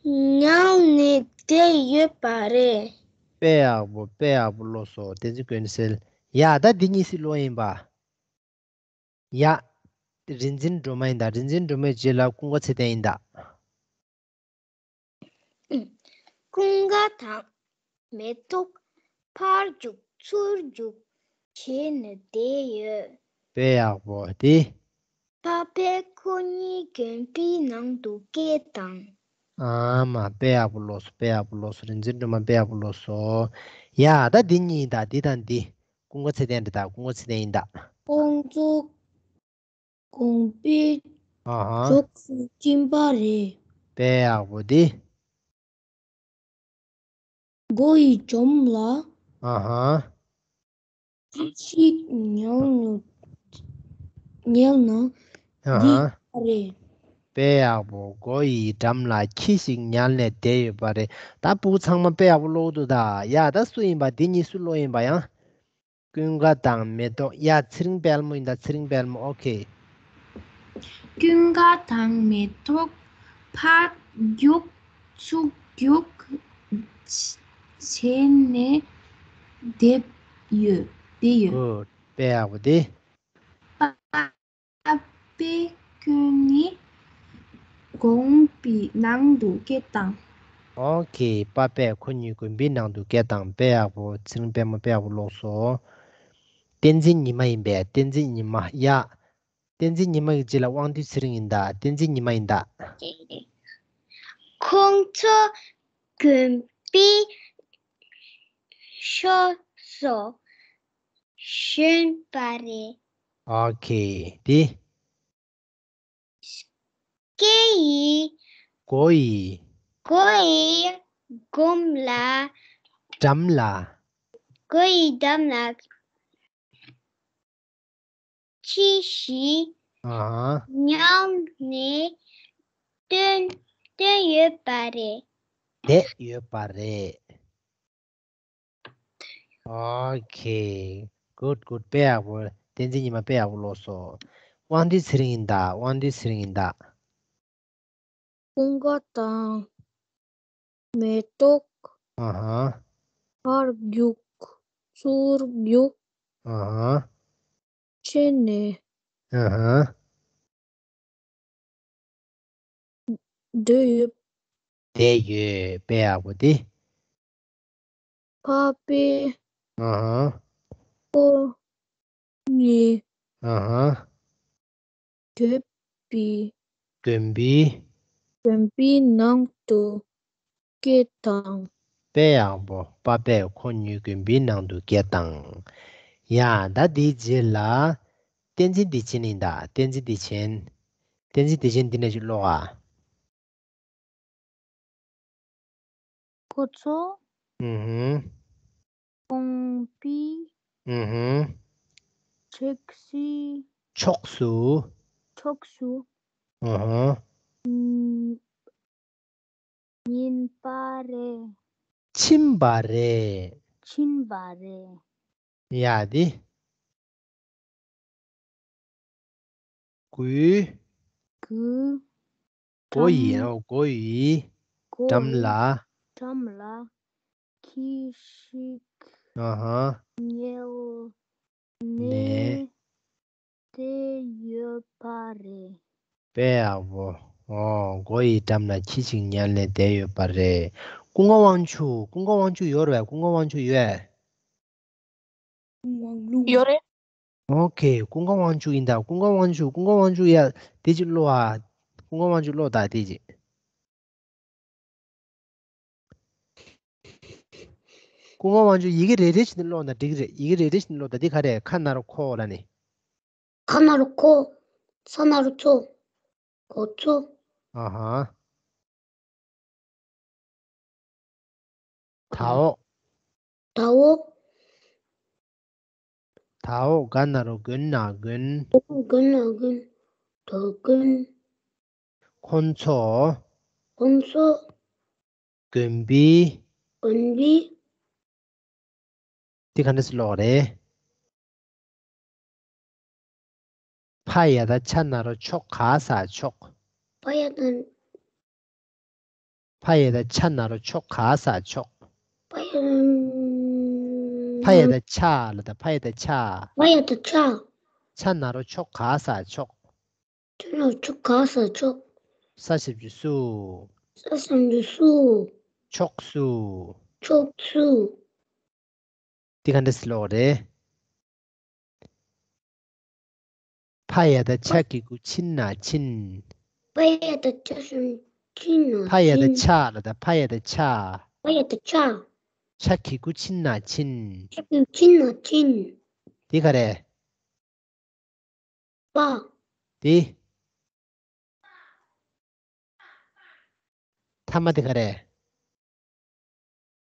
ཉལ་ནས་བསྡད་ཡོད་པ་རེད། དཔེ་ཡག་པོ། དཔེ་ཡག་པོ་ཀློག་སོང་། བསྟན་འཛིན་ཀུན་གསལ། ཡ། ད་འདི་གཉིས་སུ་ཀློག་ཡིན་པ། ཡ། རིག་འཛིན་སྒྲོལ་མ་ཡིན་ད། རིག་འཛིན་སྒྲོལ་མའི་རྗེས་ལ་ཀུན་དགའ་ཚེ་བརྟན་ཡིན་ད། ཀུན་དགའ་དང་མེ་ཏོག་ཕར་རྒྱུག་ཚུར་རྒྱུག་བྱས་ནས་བསྡད་ཡོད། དཔེ་ཡག་པོ་དེ། པ་ཕས་ཁོ་གཉིས་དགོན་པའི་ནང་དུ་སྐད་བཏང་། ཨ་མ། དཔེ་ཡག་པོ་ཀློག་སོང་། དཔེ་ཡག་པོ་ཀློག་སོང་། རིག་འཛིན་སྒྲོལ་མ་དཔེ་ཡག་པོ་ཀློག་སོང་། ཡ། ད་འདི་གཉིས་ད་འདི་དང་འདི། ཀུན་དགའ་ཚེ་བརྟན་རེད་ད། ཀུན་དགའ་ཚེ་བརྟན་ཡིན་ད། ཁོང་ཚོ་དགོན་པའི་ཨ་ཧ། ཕྱོགས་སུ་ཕྱིན་པ་རེད། དཔེ་ཡག་པོ་འདི། སྒོ་ཡི་འགྲམ་ལ་ཨ་ཧ། ཅི་ཞིག་ཉལ་ནུ་ཉལ་ན་ཨ་འགྲིག་ཧ། པ་རེད། དཔེ་ཡག་པོ། སྒོ་ཡི་འགྲམ་ལ་ཁྱི་ཞིག་ཉལ་ནས་བསྡད་ཡོད་པ་རེད། ད་ཕྲུ་གུ་ཚང་མ་དཔེ་ཡག་པོ་ཀློག་འདུག་ད། ཡ། ད་སུ་ཡིན་པ། འདི་གཉིས་སུ་ཀློག་ཡིན་པ་ཡང་། ཀུན་དགའ་དང་མེ་ཏོག་ཡ། ཚེ་རིང་དཔལ་མོ་ཡིན་ད། ཚེ་རིང་དཔལ་མོ། ཨོ་ཁེ། ཀུན་དགའ་དང་མེ་ཏོག་ཕར་རྒྱུག་ཚུར་རྒྱུག་བྱས་ནས་བསྡད་ཡོད། བསྡད་ཡོད། གུཌ། དཔེ་ཡག་པོ་དེ། པ་པས་ཁོ་གཉིས་དགོན་པའི་ནང་དུ་སྐད་བཏང་། ཨོ་ཁེ། པ་ཕས་ཁོ་གཉིས་དགོན་པའི་ནང་དུ་སྐད་བཏང་། དཔེ་ཡག་པོ། ཚེ་རིང་དཔལ་མོ་དཔེ་ཡག་པོ་ཀློག་སོང་། བསྟན་འཛིན་ཉི་མ་ཡིན་པས། བསྟན་འཛིན་ཉི་མ། ཡ། བསྟན་འཛིན་ཉི་མ་གི་རྗེས་ལ་དབང་འདུས་ཚེ་རིང་ཡིན་ད། བསྟན་འཛིན་ཉི་མ་ཡིན་ད། ཁོང་ཚོ་དགོན་པའི་ཕྱོགས་སུ་ཕྱིན་པ་རེད། ཨོ་ཁེ། དེ། སྐེ་ཡི། སྒོ་ཡི། སྒོ་ཡི་སྒོམ་ལ། འགྲམ་ལ། སྒོ་ཡི་འགྲམ་ལ། ཁྱི་ཞིག་ཨ་ཧ། ཉལ་ནས་བསྡད་བསྡད་ཡོད་པ་རེད། བསྡད་ཡོད་པ་རེད། ཨོ་ཁེ། གུཌ་གུཌ། དཔེ་ཡག་པོ། བསྟན་འཛིན་ཉི་མ་དཔེ་ཡག་པོ་ཀློག་སོང་། དབང་འདུས་ཚེ་རིང་ཡིན་ད། དབང་འདུས་ཚེ་རིང་ཡིན་ད། ཀུན་དགའ་དང་མེ་ཏོག་ཨ་ཧ། ཕར་རྒྱུག་ཚུར་རྒྱུག་ཨ་ཧ། བྱས་ནས་ཨ་ཧ། བསྡད་ཡོད། བསྡད་ཡོད། དཔེ་ཡག་པོ་དེ། པ་ཕས་ཨ་ཧ། ཁོ་གཉིས་ཨ་ཧ། དགོན་པའི་དགོན་པའི་དགོན་པའི་ནང་དུ་སྐད་བཏང་། དཔེ་ཡག་པོ། པ་ཕས་ཁོ་གཉིས་དགོན་པའི་ནང་དུ་སྐད་བཏང་། ཡ། ད་འདིའི་རྗེས་ལ་བསྟན་འཛིན་བདེ་ཆེན་ཡིན་ད། བསྟན་འཛིན་བདེ་ཆེན། བསྟན་འཛིན་བདེ་ཆེན། འདི་ནས་ཅིག་ཀློག་ཨ། ཁོ་ཚོ་ཨུ་ཧུམ། དགོན་པའི་ཨུ་ཧུམ། ཕྱོགས་སུ་ཕྱོགས་སུ་ཕྱོགས་སུ་ཨུ་ཧུམ། ཨུམ། ཕྱིན་པ་རེད། ཕྱིན་པ་རེད། ཕྱིན་པ་རེད། ཡ་དེ། སྒོའི། སྒོའི། སྒོ་ཡི། འགྲམ། ཨོ། སྒོ་ཡི། སྒོ་འགྲམ་ཡི་ལ། འགྲམ་ལ། ཁྱི་ཞིག་ཨ་ཧ། ཉལ་ནས་ནས། བསྡད་ཡོད་པ་རེད། དཔེ་ཡག་པོ། ཨོ། སྒོ་ཡི་འགྲམ་ལ་ཁྱི་ཞིག་ཉལ་ནས་བསྡད་ཡོད་པ་རེད། ཀུན་དགའ་དབང་ཕྱུག་ཀུན་དགའ་དབང་ཕྱུག་ཡོད་རེད། ཀུན་དགའ་དབང་ཕྱུག་ཡོད། ཡོད་རེད། ཨོ་ཁེ། ཀུན་དགའ་དབང་ཕྱུག་ཡིན་ད། ཀུན་དགའ་དབང་ཕྱུག་ཀུན་དགའ་དབང་ཕྱུག་ཡ། དེ་ཅིག་ཀློག་ཨ། ཀུན་དགའ་དབང་ཕྱུག་ཀློག་ད་དེ་ཅིག་ཀུན་དགའ་དབང་ཕྱུག་ཡི་གེ་རེ་རེ་བཞིན་ཀློག་ན་འགྲིག་རེད། ཡི་གེ་རེ་རེ་བཞིན་ཀློག་ད། འདི་ག་རེ། ཁ་ན་རོ་ཁོ་ལ་ནི། ཁ་ན་རོ་ཁོ། ས་ན་རོ་ཚོ། གོ་ཚོ། ཨ་ཧ། ད་འོག་ད་འོག་ད་འོག་ག་ན་རོ་དགོན་ན་དགོན། དགོན་ན་དགོན། དོ་དགོན། ཁོ་ཚོ། ཁོ་ཚོ། དགོན་པའི། དགོན་པའི། འདི་ག་འདྲ་སེ་ཀློག་རེད། ཕ་ཡ་བཏགས་ཕྱ་ན་རོ་ཕྱོ་ག་ས་ཕྱོགས། ཕ་ཡ་བཏགས། ཕ་ཡ་བཏགས་ཕྱ་ན་རོ་ཕྱོ་ག་ས་ཕྱོགས། ཕ་ཡ། ཕ་ཡ་བཏགས་ཕྱ་ལ་ད། ཕ་ཡ་བཏགས་ཕྱ། ཕ་ཡ་བཏགས་ཕྱ། ཕྱ་ན་རོ་ཕྱོ་ག་ས་ཕྱོགས། ཕྱ་ན་རོ་ཕྱོ་ག་ས་ཕྱོགས། ས་ཞབས་ཀྱུ་སུ། ས་ཞབས་ཀྱུ་སུ། ཕྱོགས་སུ། ཕྱོགས་སུ། འདི་ག་འདྲ་སེ་ཀློག་རེད། ཕ་ཡ་བཏགས་ཕྱ་གི་གུ་ཕྱིན་ན་ཕྱིན། ཕ་ཡ་བཏགས་ཕྱ་ཕྱིན་ན་ཕྱིན། ཕ་ཡ་བཏགས་ཕྱ་ལ་ད་ཕ་ཡ་བཏགས་ཕྱ། ཕ་ཡ་བཏགས་ཕྱ། ཕྱ་གི་གུ་ཕྱིན་ན་ཕྱིན། ཕྱ་གི་གུ་ཕྱིན་ན་ཕྱིན། འདི་ག་རེད། པ། འདི། མཐའ་མ་དེ་ག་རེད།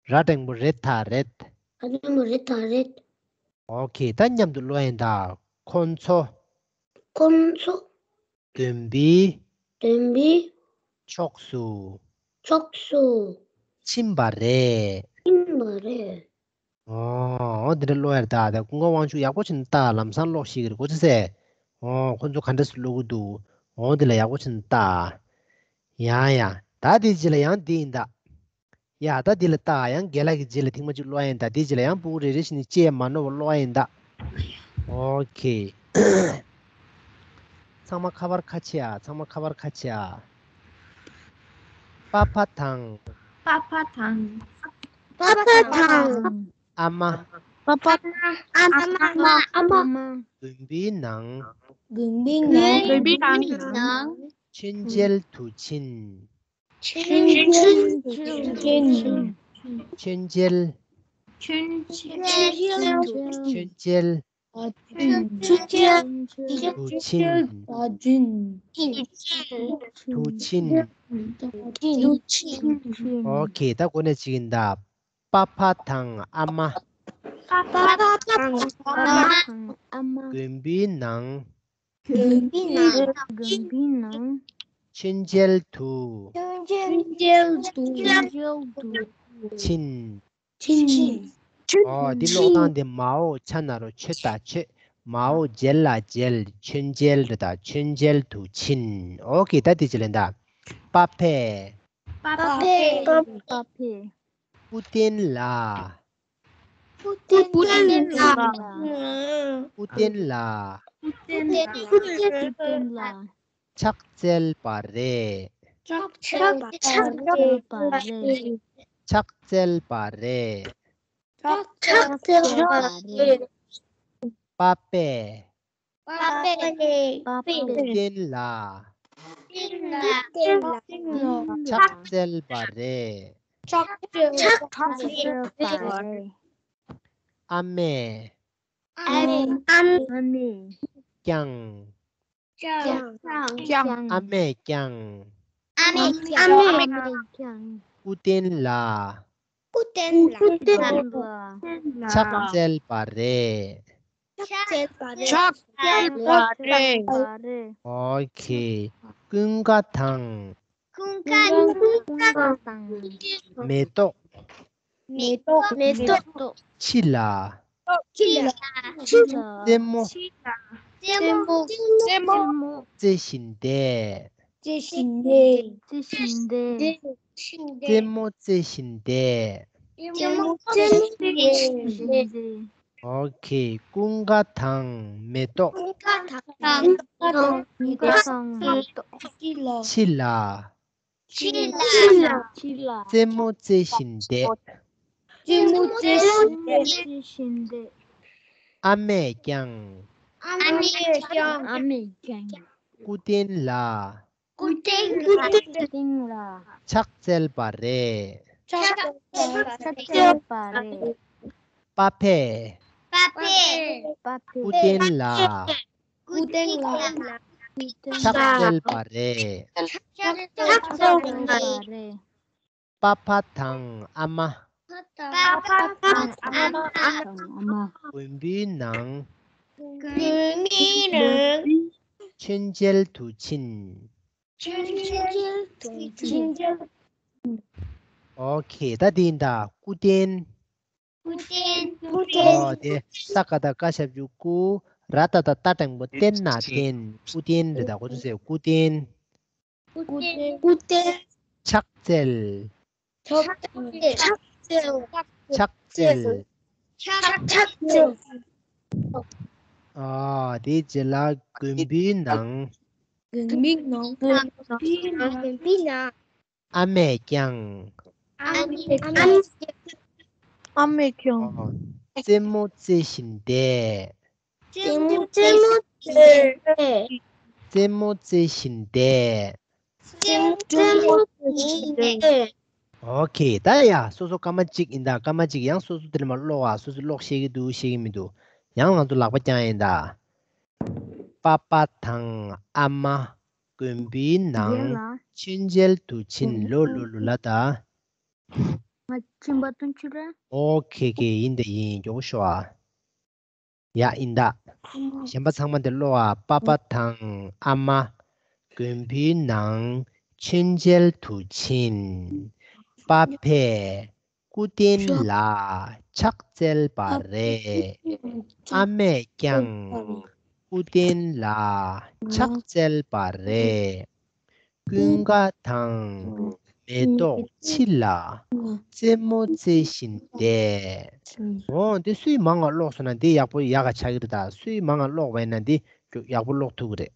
ར་འགྲེང་བུ་རེ་ད་རེད། ར་འགྲེང་བུ་རེ་ད་རེད། ཨོ་ཁེ། ད་མཉམ་དུ་ཀློག་ཡིན་ད། ཁོ་ཚོ། ཁོ་ཚོ། དོན་པའི། དོན་པའི། ཕྱོགས་སུ། ཕྱོགས་སུ། ཕྱིན་པ་རེད། ཕྱིན་པ་རེད། ཨོ། འོ་འདི་འདྲ་ཀློག་ཡར་ད། ད་ཀུན་དགའ་དབང་ཕྱུག་ཡག་པོ་བྱས་ནས་ལྟ། ལམ་སང་ཀློག་ཤེས་ཀྱི་རེད། གོ་ཚོད་ཟེ། ཨོ་ཁོ་ཚོ་ག་འདྲ་སེ་ཀློག་གི་འདུག་ཨོ་འདི་ལ་ཡག་པོ་བྱས་ནས་ལྟ། ཡང་ཡང་ད་དེ་རྗེས་ལ་ཡང་འདི་ཡིན་ད། ཡ་ད་འདི་ལ་ལྟ། ཡང་རྒན་ལགས་ཀྱི་རྗེས་ལ་ཐེངས་མ་གཅིག་ཀློག་ཡིན་ད། དེ་རྗེས་ལ་ཡང་ཕྲུ་གུ་རེ་རེ་བཞིན་ནས་ལྕེ་ཡ་མ་ནོར་བ་ཀློག་ཡིན་ད། ཨོ་ཁེ། ཚང་མ་ཁ་པར་ཁ་ཕྱེ་ཨ། ཚང་མ་ཁ་པར་ཁ་ཕྱེ་ཨ། པ་ཕ་དང་། པ་ཕ་དང་། པ་ཕ་དང་། ཨ་མ། པ་ཕ་དང་། ཨ་མ། ཨ་མ། ཨ་མ། དགོན་པའི་ནང་། དགོན་པའི་ནང་། དགོན་པའི་ནང་། མཆོད་མཇལ་དུ་ཕྱིན། མཆོད་མཇལ་དུ་ཕྱིན། མཆོད་མཇལ། མཆོད་མཇལ། མཆོད་མཇལ། མཆོད་མཇལ། མཆོད་མཇལ། མཆོད་མཇལ། དུ་ཕྱིན། དུ་ཕྱིན། དུ་ཕྱིན། ཨོ་ཁེ། ད་གོ་གནས་གཅིག་ཡིན་ད། པ་ཕ་དང་ཨ་མ། པ་ཕ་དང་ཨ་མ། དགོན་པའི་ནང་། དགོན་པའི་ནང་། དགོན་པའི་ནང་། མཆོད་མཇལ་དུ། མཆོད་མཇལ་དུ། མཆོད་མཇལ་དུ། ཕྱིན། ཕྱིན། ཕྱིན། ཨོ་འདི་ཀློག་སྟངས་དེ་མའོ་ཕྱ་ན་རོ་མཆོ་ད་མཆོད། མའོ་མཇལ་ལ་མཇལ། མཆོད་མཇལ་རེད་ད། མཆོད་མཇལ་དུ་ཕྱིན། ཨོ་ཁེ། ད་དེ་རྗེས་ལ་ད། པ་ཕས། པ་ཕས། པ་ཕས། སྐུ་རྟེན་ལ། སྐུ་རྟེན་ལ། སྐུ་རྟེན་ལ། སྐུ་རྟེན་ལ། ཕྱག་འཚལ་བ་རེད། ཕྱག་འཚལ་བ་རེད། ཕྱག་འཚལ་བ་རེད། ཕྱག་འཚལ་བ་རེད། པ་ཕས། པ་ཕས། པ་ཕས། སྐུ་རྟེན་ལ། སྐུ་རྟེན་ལ། ཕྱག་འཚལ་བ་རེད། ཕྱག་འཚལ་བ་རེད། ཨ་མས། ཨ་མས། ཨ་མས། ཀྱང་། ཀྱང་། ཨ་མས་ཀྱང་། ཨ་མས་ཀྱང་། སྐུ་རྟེན་ལ། སྐུ་རྟེན་ལ། ཕྱག་འཚལ་བ་རེད། ཕྱག་འཚལ་བ་རེད། ཕྱག་འཚལ་བ་རེད། ཨོ་ཁེ། ཀུན་དགའ་དང་། ཀུན་དགའ་དང་། མེ་ཏོག་མེ་ཏོག་མེ་ཏོག་ཕྱི་ལ། ཕྱི་ལ། རྩེད་མོ། རྩེད་མོ། རྩེ་བཞིན་བསྡད། རྩེ་བཞིན་བསྡད། རྩེ་མོ་རྩེ་བཞིན་བསྡད། རྩེད་མོ་རྩེ་བཞིན་བསྡད། ཨོ་ཁེ། ཀུན་དགའ་དང་མེ་ཏོག་ཀུན་དགའ་དང་མེ་ཏོག་ཕྱི་ལ། ཕྱི་ལ། ཕྱི་ལ། རྩེད་མོ་རྩེ་བཞིན་བསྡད། རྩེད་མོ་རྩེ་བཞིན་བསྡད། ཨ་མས་ཀྱང་། ཨ་མས་ཀྱང་། ཨ་མས་ཀྱང་། སྐུ་རྟེན་ལ། སྐུ་རྟེན་ལ། ཕྱག་འཚལ་བ་རེད། ཕྱག་འཚལ་བ་རེད། པ་ཕས། པ་ཕས། སྐུ་རྟེན་ལ། སྐུ་རྟེན་ལ། ཕྱག་འཚལ་བ་རེད། ཕྱག་འཚལ་བ་རེད། པ་ཕ་དང་ཨ་མ། པ་ཕ་དང་ཨ་མ། དགོན་པའི་ནང་། དགོན་པའི་ནང་། མཆོད་མཇལ་དུ་ཕྱིན། མཆོད་མཇལ་དུ་ཕྱིན། ཨོ་ཁེ། ད་འདི་ཡིན་ད། སྐུ་རྟེན། སྐུ་རྟེན། སྐུ་རྟེན། ཨོ་དེ་ས་ཀ་བཏགས་སྐ་ཞབས་ཀྱུ་སྐུ། ར་ཏ་བཏགས་རྟ་འགྲེང་བུ་རྟེན་ན་རྟེན། སྐུ་རྟེན་རེད་ད། གོ་ཚོད་ཟེ། སྐུ་རྟེན། སྐུ་རྟེན། ཕྱག་འཚལ། ཕྱག་འཚལ། ཕྱག་འཚལ། ཕྱག་འཚལ། ཨ་དེའི་རྗེས་ལ་དགོན་པའི་ནང་། དགོན་པའི་ནང་། དགོན་པའི་ནང་། ཨ་མས་ཀྱང་། ཨ་མས་ཨ་མས་ཨ་མས་ཀྱང་། ཨོ། རྩེད་མོ་རྩེ་བཞིན་བསྡད། རྩེད་མོ་རྩེད་མོ་རྩེ་བཞིན་བསྡད། རྩེད་མོ་རྩེ་བཞིན་བསྡད། རྩེད་མོ་རྩེད་མོ་རྩེ་བཞིན་བསྡད། ཨོ་ཁེ། ད་ཡ་སོ་སོ་སྐར་མ་གཅིག་ཡིན་ད། སྐར་མ་གཅིག་ཡང་སོ་སོ་དེ་ནས་མར་ཀློག་ཨ། སོ་སོ་ཀློག་ཤེས་ཀྱི་འདུག་ཤེས་ཀྱི་མི་འདུག་ཡང་ང་ཚོ་ལག་པ་བརྐྱངས་ཡིན་ད། པ་པ་དང་ཨ་མ་དགོན་པའི་ནང་མཆོད་མཇལ་དུ་ཕྱིན། ལོ་ལོ་ལོ་ལ་ད། ང་ཕྱིན་པ་དོན་ཆུ་རེད། ཨོ་ཁེ་ཁེ། ཡིན་ད་ཡིན། མགྱོགས་པོ་ཤོག་ཨ། ཡ་ཡིན་ད། གཞན་པ་ཚང་མ་དེ་ཀློག་ཨ། པ་པ་དང་ཨ་མ་དགོན་པའི་ནང་མཆོད་མཇལ་དུ་ཕྱིན། པ་ཕས་སྐུ་རྟེན་ལ་ཕྱག་འཚལ་བ་རེད། ཨ་མས་ཀྱང་སྐུ་རྟེན་ལ་ཕྱག་འཚལ་བ་རེད། ཀུན་དགའ་དང་མེ་ཏོག་ཕྱི་ལ་རྩེད་མོ་རྩེ་བཞིན་བསྡད། འོ་འདི་སུས་མང་ང་ཀློག་སོང་ན་འདི་ཡག་པོ་ཡག་ག་ཆགས་ཀྱི་རེད། ད་སུས་མང་ང་ཀློག་པ་ཡིན་ན་འདི་ཡག་པོ་ཀློག་ཐུབ་ཀྱི་རེད།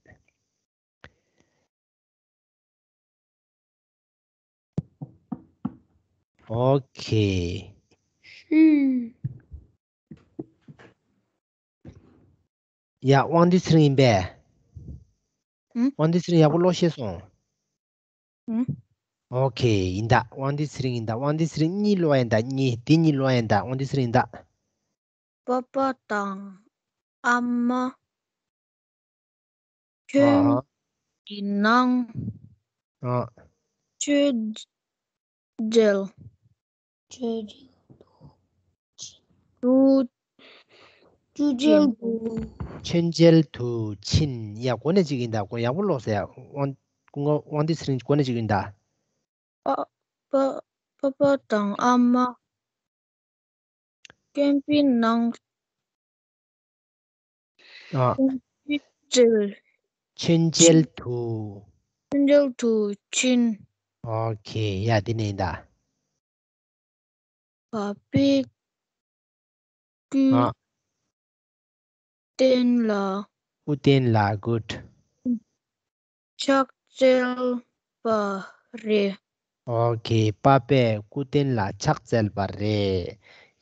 ཨོ་ཁེ། ཧུམ། ཡ་དབང་འདུས་ཚེ་རིང་ཡིན་པས། ཨུ། དབང་འདུས་ཚེ་རིང་ཡག་པོ་ཀློག་ཤེས་སོང་། ཨུ། ཨོ་ཁེ་ཡིན་ད། དབང་འདུས་ཚེ་རིང་ཡིན་ད། དབང་འདུས་ཚེ་རིང་གཉིས་ཀློག་ཡིན་ད། གཉིས་འདི་གཉིས་ཀློག་ཡིན་ད། དབང་འདུས་ཚེ་རིང་ཡིན་ད། པ་པ་དང་ཨ་མ། ཨ་ཁྱོད་ཧ། ཀྱི་ནང་ཨ། མཆོད་མཇལ། མཆོད་མཇལ་དུ། མཆོད་མཇལ་དུ། མཆོད་མཇལ་དུ་ཕྱིན། ཡ་གོ་ནས་ཅིག་ཡིན་ད། གོ་ཡག་པོ་ཀློག་ཟེར་ཡ། དབང་དབང་འདུས་ཚེ་རིང་གོ་ནས་ཅིག་ཡིན་ད། པ་པ་པ་པ་དང་ཨ་མ། དགོན་པའི་ནང་། ཨ། དགོན་པའི་འགྲུལ། མཆོད་མཇལ་དུ། མཆོད་མཇལ་དུ་ཕྱིན། ཨོ་ཁེ། ཡ་འདི་ནས་ཡིན་ད། པ་ཕས་སྐུ། ཨ། རྟེན་ལ། སྐུ་རྟེན་ལ། གུཌ། ཕྱག་འཚལ་བ་རེད། ཨོ་ཁེ། པ་ཕས་སྐུ་རྟེན་ལ་ཕྱག་འཚལ་བ་རེད།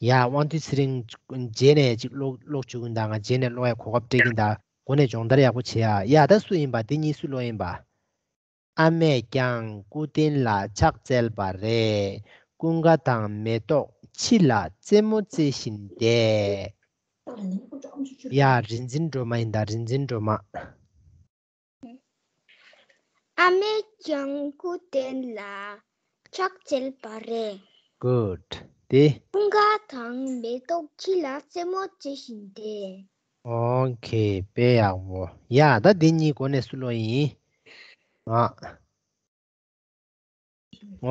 ཡ་དབང་འདུས་ཚེ་རིང་རྗེས་ནས་ཅིག་ཀློག་ཀློག་བཅུག་གིན་ད། ང་རྗེས་ནས་ཀློག་ཡ་གོ་སྐབས་སྤྲད་གིན་ད། གོ་ནས་སྦྱོང་བརྡར་ཡག་པོ་བྱེད་ཡ། ཡ་ད་སུ་ཡིན་པ། འདི་གཉིས་སུ་ཀློག་ཡིན་པ། ཨ་མས་ཀྱང་སྐུ་རྟེན་ལ་ཕྱག་འཚལ་བ་རེད། ཀུན་དགའ་དང་མེ་ཏོག་ཕྱི་ལ་རྩེད་མོ་རྩེ་བཞིན་བསྡད། ཡ་རིག་འཛིན་སྒྲོལ་མ་ཡིན་ད། རིག་འཛིན་སྒྲོལ་མ། ཨ་མས་ཀྱང་སྐུ་རྟེན་ལ་ཕྱག་འཚལ་བ་རེད། གུཌ། དེ། ཀུན་དགའ་དང་མེ་ཏོག་ཕྱི་ལ་རྩེད་མོ་རྩེ་བཞིན་བསྡད། ཨོ་ཁེ། དཔེ་ཡག་པོ། ཡ་ད་འདི་གཉིས་གོ་ནས་སུ་ཀློག་ཡིན། ཨ།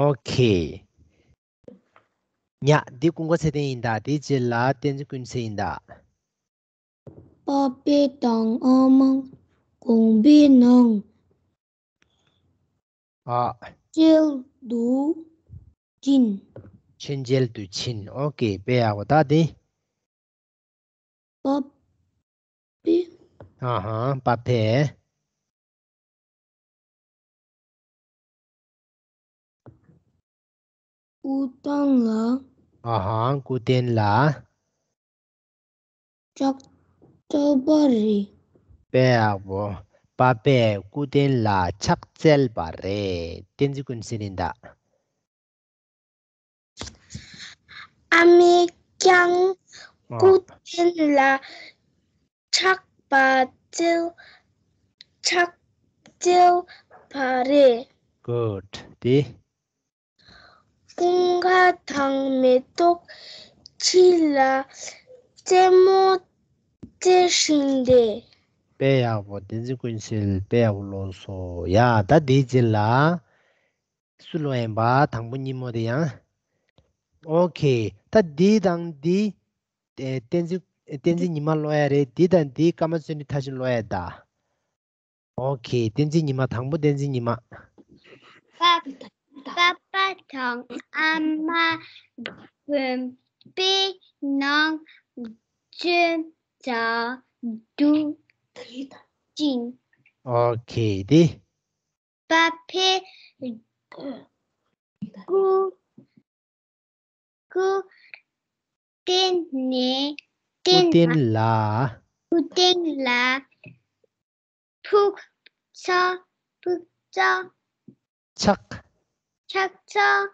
ཨོ་ཁེ། ཉ་འདི་ཀུན་དགའ་ཚེ་བརྟན་ཡིན་ད། དེའི་རྗེས་ལ་བསྟན་འཛིན་ཀུན་གསལ་ཡིན་ད། པ་ཕས་དང་ཨ་མ་དགོན་པའི་ནང་ཨ། མཇལ་དུ་ཕྱིན། མཆོད་མཇལ་དུ་ཕྱིན། ཨོ་ཁེ། དཔེ་ཡག་པོ། ད་དེ། པ་ཕས། ཨ་ཧ། པ་ཕས། སྐུ་རྟེན་ལ། ཨ་ཧ། སྐུ་རྟེན་ལ། ཕྱག་འཚལ་བ་རེད། དཔེ་ཡག་པོ། པ་ཕས་སྐུ་རྟེན་ལ་ཕྱག་འཚལ་བ་རེད། བསྟན་འཛིན་ཀུན་གསལ་ཡིན་ད། ཨ་མས་ཀྱང་ཨ། སྐུ་རྟེན་ལ་ཕྱག་པ་འཚལ། ཕྱག་འཚལ་བ་རེད། གུཌ། དེ། ཀུན་དགའ་དང་མེ་ཏོག་ཕྱི་ལ་རྩེད་མོ་རྩེ་བཞིན་བསྡད། དཔེ་ཡག་པོ། བསྟན་འཛིན་ཀུན་གསལ་དཔེ་ཡག་པོ་ཀློག་སོང་། ཡ་ད་དེའི་རྗེས་ལ། སུ་ཀློག་ཡིན་པ། དང་པོ་གཉིས་མོ་དེ་ཡང་། ཨོ་ཁེ། ད་འདི་དང་འདི། ཨེ། བསྟན་འཛིན་བསྟན་འཛིན་ཉི་མ་ཀློག་ཡ་རེད། འདི་དང་འདི་ཀརྨ་བརྩོན་འགྲུས་མཐར་ཕྱིན་ཀློག་ཡ་ད། ཨོ་ཁེ། བསྟན་འཛིན་ཉི་མ། དང་པོ་བསྟན་འཛིན་ཉི་མ། པ་པ་དང་ཨ་མ་དགོན་པའི་ནང་མཆོད་མཇལ་དུ་ཕྱིན། ཨོ་ཁེ། དེ། པ་ཕས་སྐུ་ སྐུ་རྟེན་ནས་སྐུ་རྟེན་ལ། སྐུ་རྟེན་ལ་ཕུག་ཚ། ཕུག་ཚ། ཕྱག་ཕྱག་འཚལ་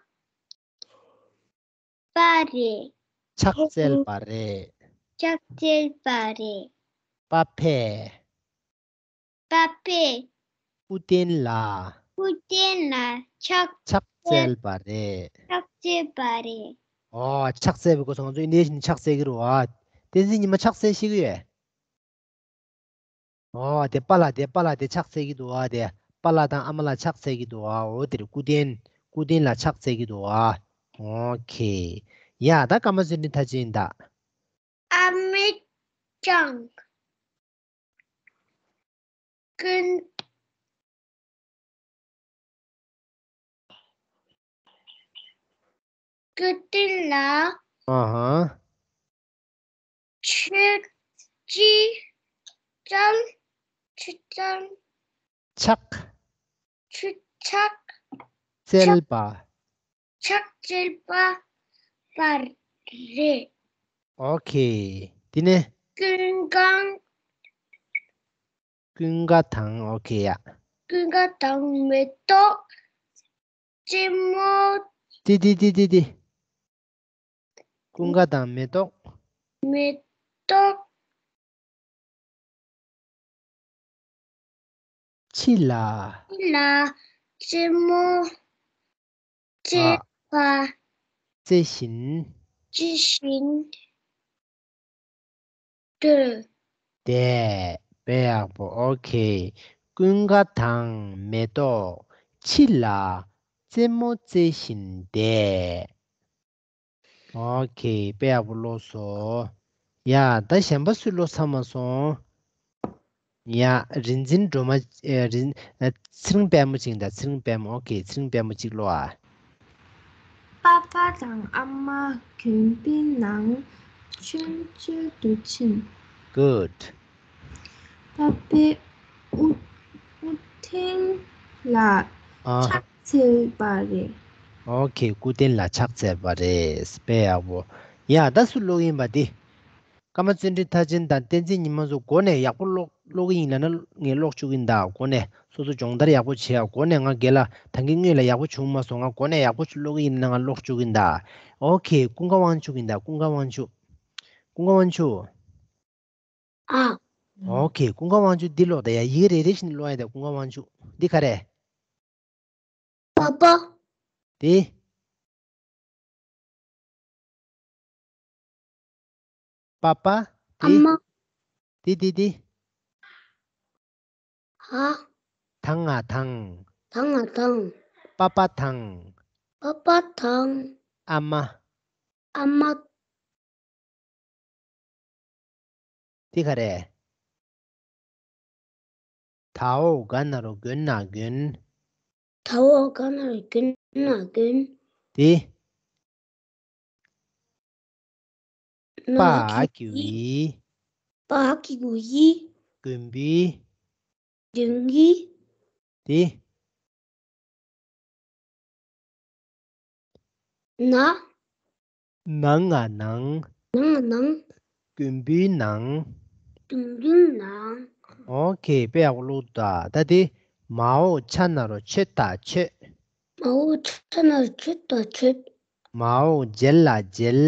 བ་རེད། ཕྱག་འཚལ་བ་རེད། ཕྱག་འཚལ་བ་རེད། པ་ཕས། པ་ཕས། སྐུ་རྟེན་ལ། སྐུ་རྟེན་ལ་ཕྱག་ཕྱག་འཚལ་བ་རེད། ཕྱག་འཚལ་བ་རེད། ཨོ། ཕྱག་འཚལ་བའི་སྐོར་སོང་ཚོ་ཨིན་ཇི་ནས་ཕྱག་འཚལ་གྱི་རེད་བ། བསྟན་འཛིན་ཉི་མ་ཕྱག་འཚལ་ཤེས་ཀྱི་ཡོད། ཨོ། དེ་པཱ་ལགས་དེ་པཱ་ལགས་དེ་ཕྱག་འཚལ་གྱི་འདུག་བ། དེ་པཱ་ལགས་དང་ཨ་མ་ལགས་ཕྱག་འཚལ་གྱི་འདུག་བ། འོ་དེར་སྐུ་རྟེན། སྐུ་རྟེན་ལ་ཕྱག་འཚལ་གྱི་འདུག་བ། ཨོ་ཁེ། ཡ་ད་ཀརྨ་བརྩོན་འགྲུས་མཐར་ཕྱིན་ད། ཨ་མི་ཅང་། ཀུན། སྐུ་རྟེན་ལ། ཨ་ཧ། ཆུ་ཅི་ཙམ། ཆུ་ཙམ། ཕྱག་ཆུ་ཕྱག་འཚལ་བ། ཕྱག་འཚལ་བ་བ་རེད། ཨོ་ཁེ། དེ་ནས། ཀུན་དགའ། ཀུན་དགའ་དང་། ཨོ་ཁེ་ཡ། ཀུན་དགའ་དང་མེ་ཏོག་རྩེ་མོ། ཏི་ཏི་ཏི་ཏི་ཏི། ཀུན་དགའ་དང་མེ་ཏོག་མེ་ཏོག་ཕྱི་ལ། ཕྱི་ལ་རྩེ་མོ་རྩེ་ཨ། བ། རྩེ་བཞིན། རྩེ་བཞིན། དེ། དེ། དཔེ་ཡག་པོ། ཨོ་ཁེ། ཀུན་དགའ་དང་མེ་ཏོག་ཕྱི་ལ་རྩེ་མོ་རྩེ་བཞིན་བསྡད། ཨོ་ཁེ། དཔེ་ཡག་པོ་ཀློག་སོང་། ཡ་ད་གཞན་པ་སུས་ཀློག་ཚར་མ་སོང་། ཡ། རིག་འཛིན་སྒྲོལ་མ། ཨེ། རིག་ཨ། ཚེ་རིང་དཔལ་མོ་ཅིག་དང་། ཚེ་རིང་དཔལ་མོ། ཨོ་ཁེ། ཚེ་རིང་དཔལ་མོ་ཅིག་ཀློག་ཨ། པ་ཕ་དང་ཨ་མ་དགོན་པའི་ནང་མཆོད་མཇལ་དུ་ཕྱིན། གུཌ། པ་ཕས་སྐུ་སྐུ་རྟེན་ལ་ཨ། ཕྱག་འཚལ་བ་རེད། ཨོ་ཁེ། སྐུ་རྟེན་ལ་ཕྱག་འཚལ་བ་རེད། དཔེ་ཡག་པོ། ཡ་ད་སུ་ཀློག་ཡིན་པ་འདི། ཀརྨ་བརྩོན་འགྲུས་མཐར་ཕྱིན་དང་བསྟན་འཛིན་ཉི་མ་ཚོ་འགོ་ནས་ཡག་པོ་ཀློག་ཀློག་གི་ཡིན་ལབ་ན་ངས་ཀློག་བཅུག་གིན་གདའ། འགོ་ནས་སོ་སོ་སྦྱོང་བརྡར་ཡག་པོ་བྱེད་ཨ། འགོ་ནས་ང་རྒན་ལགས་ད་གིན་སྔོན་ལ་ཡག་པོ་བྱུང་མ་སོང་། ང་འགོ་ནས་ཡག་པོ་ཀློག་གི་ཡིན་ན་ང་ཀློག་བཅུག་གིན་གདའ། ཨོ་ཁེ། ཀུན་དགའ་དབང་ཕྱུག་ཡིན་གདའ། ཀུན་དགའ་དབང་ཕྱུག་ཀུན་དགའ་དབང་ཕྱུག་ཨ། ཨོ་ཁེ། ཀུན་དགའ་དབང་ཕྱུག་འདི་ཀློག་དང་ཡ། ཡི་གེ་རེ་རེ་བཞིན་ཀློག་ཡ་དང་། ཀུན་དགའ་དབང་ཕྱུག་འདི་ག་རེ། པ་པ། དེ། པ་པ། དེ། ཨ་མ། དེ་དེ་དེ། ཧ། དང་ང་དང་། དང་ང་དང་། པ་པ་དང་། པ་པ་དང་། ཨ་མ། ཨ་མ། དེ་ག་རེ། ད་འོག་ག་ན་རོ་དགོན་ན་དགོན། ད་འོག་ག་ན་རོ་དགོན་ན་དགོན། དེ། པ་ཨ་གི་གུ་ཡི། པ་ཨ་གི་གུ་ཡི། དགོན་པའི། དགོན་པའི། དེ། ན། ནང་ང་ནང་། ནང་ང་ནང་། དགོན་པའི་ནང་། དགོན་པའི་ནང་། ཨོ་ཁེ། དཔེ་ཡག་པོ་ཀློག་འདུག་ད། ད་དེ། མ་འོག་ཆ་ན་རོ་མཆོད་ད་མཆོད། མ་འོག་ཆ་ན་རོ་མཆོད་ད་མཆོད། མ་འོག་མཇལ་ལ་མཇལ།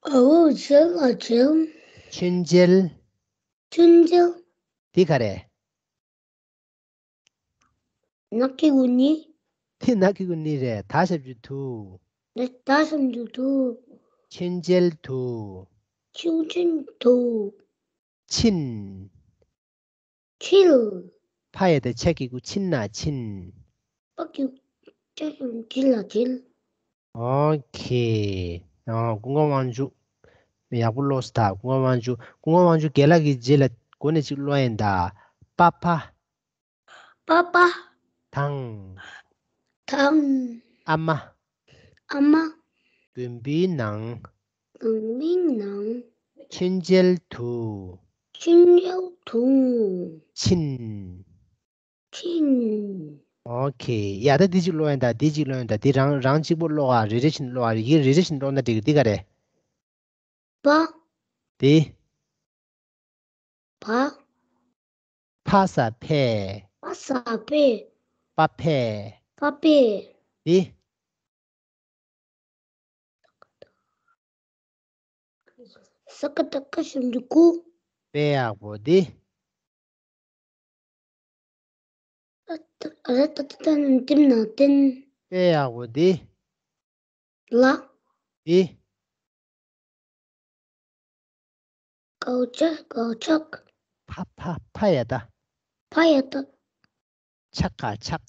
མ་འོག་མཇལ་ལ་མཇལ། མཆོད་མཇལ། མཆོད་མཇལ། དེ་ག་རེ། ན་གི་གུ་ནི། དེ་ན་གི་གུ་ནི་རེད། ད་ཞབས་ཀྱུ་དུ། ད་ད་ཞབས་ཀྱུ་དུ། མཆོད་མཇལ་དུ། མཆོད་མཇལ་དུ། ཕྱིན། ཕྱིན། ཕ་ཡ་དང་ཆ་གི་གུ་ཕྱིན་ན་ཕྱིན། ཕ་གི་ཆ་གི་གུ་ཕྱིན་ལ་ཕྱིན། ཨོ་ཁེ། ཨོ། ཀུན་དགའ་དབང་ཕྱུག་ཡག་པོ་ཀློག་སོང་ད། ཀུན་དགའ་དབང་ཕྱུག་ཀུན་དགའ་དབང་ཕྱུག་རྒན་ལགས་ཀྱི་རྗེས་ལ་འགོ་ནས་ཅིག་ཀློག་ཡིན་ད། པ་ཕ། པ་པ། དང་། དང་། ཨ་མ། ཨ་མ། དགོན་པའི་ནང་། དགོན་པའི་ནང་། མཆོད་མཇལ་དུ། མཆོད་མཇལ་དུ། ཕྱིན། ཕྱིན། ཨོ། ཨོ་ཁེ། ཡ་ད་འདི་གཅིག་ཀློག་ཡིན་ད། འདི་གཅིག་ཀློག་ཡིན་ད། འདི་རང་རང་གཅིག་པོ་ཀློག་ཨ། རེ་རེ་བཞིན་ཀློག་ཨ། ཡིག་རེ་རེ་བཞིན་ཀློག་ན་འགྲིག་གི། འདི་ག་རེ། པ། འདི། བ། ཕ་ས་ཕས། ཕ་ས་ཕས། པ་ཕས། པ་ཕས། འདི། ས་ཀ་བཏགས་སྐ་ཞབས་ཀྱུ་སྐུ། དཔེ་ཡག་པོ་འདི། ར་ཏ་ཏ་ཏན་ཏིམ་ན་བསྟན། དཔེ་ཡག་པོ་འདི། ལ། འདི། གའོ་ཅ་གའོ་ཅག་ཕ་ཕ་ཕ་ཡ་ད། ཕ་ཡ་ད། ཆ་ག་ཆག་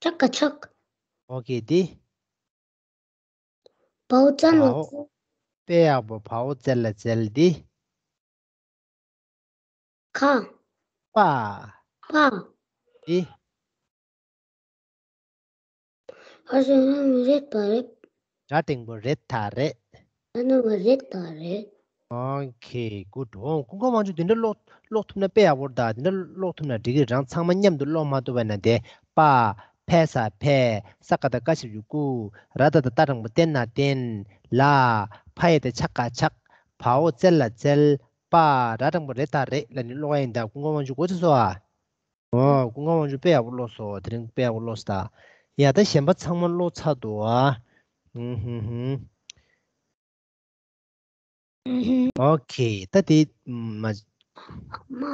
ཆ་ག་ཆག་ཨོ་ཁེ་འདི། བའོ་ཙ་ལ་བའོ། ཙ། དཔེ་ཡག་པོ། བའོ་ཙ་ལ་ཙལ་འདི། ཁ། པ། པ། འདི། ཨ་ཟེར་ན་མི་རེད་ད་རེད། སྒྲ་འབྲིང་པོ་རེད་ད་རེད། ཨ་ན་མ་རེད་ད་རེད། ཨོ་ཁེ་གུཌ། ཨོ་ཀུན་དགའ་དབང་ཕྱུག་འདི་འདྲ་ཀློག་ཀློག་ཐུབ་ན་དཔེ་ཡག་པོ་རེད་ད། འདི་འདྲ་ཀློག་ཐུབ་ན་འགྲིག་གི། རང་ཚང་མ་མཉམ་དུ་ཀློག་མ་ཐུབ་པ་ན་དེ། པ། ཕ་ས་ཕས། ས་ཀ་བཏགས་སྐ་ཞབས་ཀྱུ་སྐུ། ར་ཏ་བཏགས་རྟ་འགྲེང་བུ་རྟེན་ན་བསྟན། ལ། ཕ་ཡ་བཏགས་ཕྱ་ག་ཕྱག་བའོ་ཙ་ལ་ཙལ། པ། ར་འགྲེང་བུ་རེད་ད་རེད་ལབ་ནས་ཀློག་ཡ་ཡིན་ད། ཀུན་དགའ་དབང་ཕྱུག་གོ་ཚོད་སོང་ཨ། ཨོ་ཀུན་དགའ་དབང་ཕྱུག་དཔེ་ཡག་པོ་ཀློག་སོང་། དེ་རིང་དཔེ་ཡག་པོ་ཀློག་སོང་ད། ཡ་ད་གཞན་པ་ཚང་མ་ཀློག་ཚར་འདུག་ཨ། ཧུམ་ཧུམ་ཧུམ། ཨོ་ཁེ། ད་དེ་མ། མ།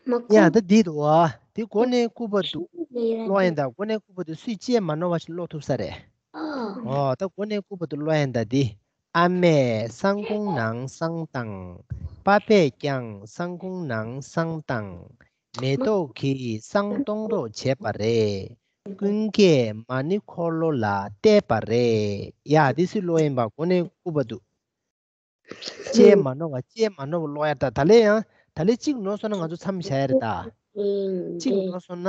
མ་ཡ་ཁོ། ད་འདི་འདུག་ཨ། དེ་མགོ་ནས་སྐུ་བར་དུ་ཀློག་ཡིན་ད། མགོ་ནས་སྐུ་བར་དུ་སུས་ཅིས་མ་ནོར་བ་ཞིག་ཀློག་ཐུབ་ས་རེད། ཨ། ཨོ་ད་མགོ་ནས་སྐུ་བར་དུ་ཀློག་ཡིན་ད་འདི། ཨ་མས་བསང་ཁུང་ནང་བསང་བཏང་། པ་ཕས་ཀྱང་བསང་ཁུང་ནང་བསང་བཏང་། མེ་ཏོག་གིས་བསང་གཏོང་རོགས་བྱས་པ་རེད། ཀུན་དགའི་མ་ཎི་འཁོར་ལོ་ལ་གཏད་པ་རེད། ཡ་འདི་སུས་ཀློག་ཡིན་པ། མགོ་ནས་སྐུ་བར་དུ། ཅིས་མ་ནོར་བ། ཅིས་མ་ནོར་བ་ཀློག་ཡ་ད། ད་ལས་ཡང་ད་ལས་གཅིག་ནོར་སོང་ན་ང་ཚོ་མཚམས་བཞག་ཡ་རེད་ད། གཅིག་ནོར་སོང་ན།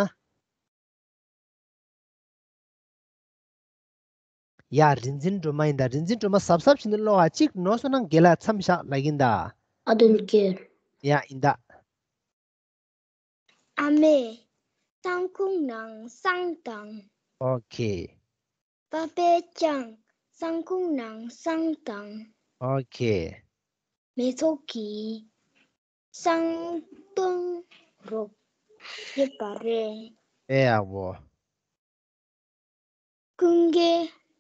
ཡ་རིག་འཛིན་སྒྲོལ་མ་ཡིན་ད། རིག་འཛིན་སྒྲོལ་མ་གཟབ་གཟབ་བྱས་ནས་ཀློག་ཨ། གཅིག་ནོར་སོང་ན་རྒན་ལགས་མཚམས་བཞག་ལབ་ཀྱིན་ད། ཨ་དོན་ཀེར། ཡ་ཡིན་ད། ཨ་མས་བསང་ཁུང་ནང་བསང་བཏང་། ཨོ་ཁེ། པ་ཕས་ཀྱང་བསང་ཁུང་ནང་བསང་བཏང་། ཨོ་ཁེ། མེ་ཏོག་གིས་བསང་གཏོང་རོགས་བྱས་པ་རེད། དཔེ་ཡག་པོ། ཀུན་དགའི་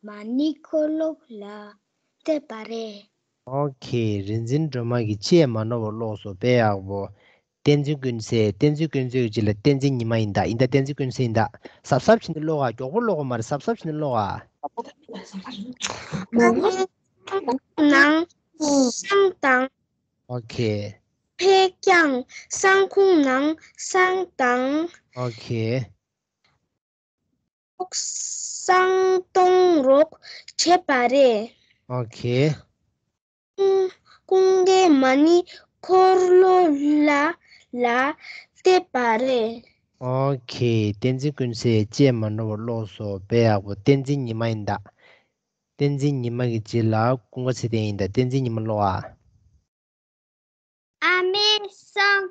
མ་ཎི་འཁོར་ལོ་ལ་གཏད་པ་རེད། ཨོ་ཁེ། རིག་འཛིན་སྒྲོལ་མ་གིས་ཅིས་མ་ནོར་བ་ཀློག་སོང་། དཔེ་ཡག་པོ། བསྟན་འཛིན་ཀུན་གསལ། བསྟན་འཛིན་ཀུན་གསལ་གྱི་རྗེས་ལ་བསྟན་འཛིན་ཉི་མ་ཡིན་ད། ཡིན་ད་བསྟན་འཛིན་ཀུན་གསལ་ཡིན་ད། གཟབ་གཟབ་བྱས་ནས་ཀློག་ཨ། མགྱོགས་པོ་ཀློག་དགོས་མ་རེད། གཟབ་གཟབ་བྱས་ནས་ཀློག་ཨ། ནང་བསང་བཏང་། ཨོ་ཁེ། ཕས་ཀྱང་བསང་ཁུང་ནང་བསང་བཏང་། ཨོ་ཁེ། བསང་གཏོང་རོགས་བྱས་པ་རེད། ཨོ་ཁེ། ཀུན་ཀུན་དགའི་མ་ཎི་འཁོར་ལོ་ལ་ལ་གཏད་པ་རེད། ཨོ་ཁེ། བསྟན་འཛིན་ཀུན་གསལ་ཅིས་མ་ནོར་བ་ཀློག་སོང་། དཔེ་ཡག་པོ། བསྟན་འཛིན་ཉི་མ་ཡིན་ད། བསྟན་འཛིན་ཉི་མ་གི་རྗེས་ལ་ཀུན་དགའ་ཚེ་བརྟན་ཡིན་ད། བསྟན་འཛིན་ཉི་མ་ཀློག་ཨ། ཨ་མས་བསང་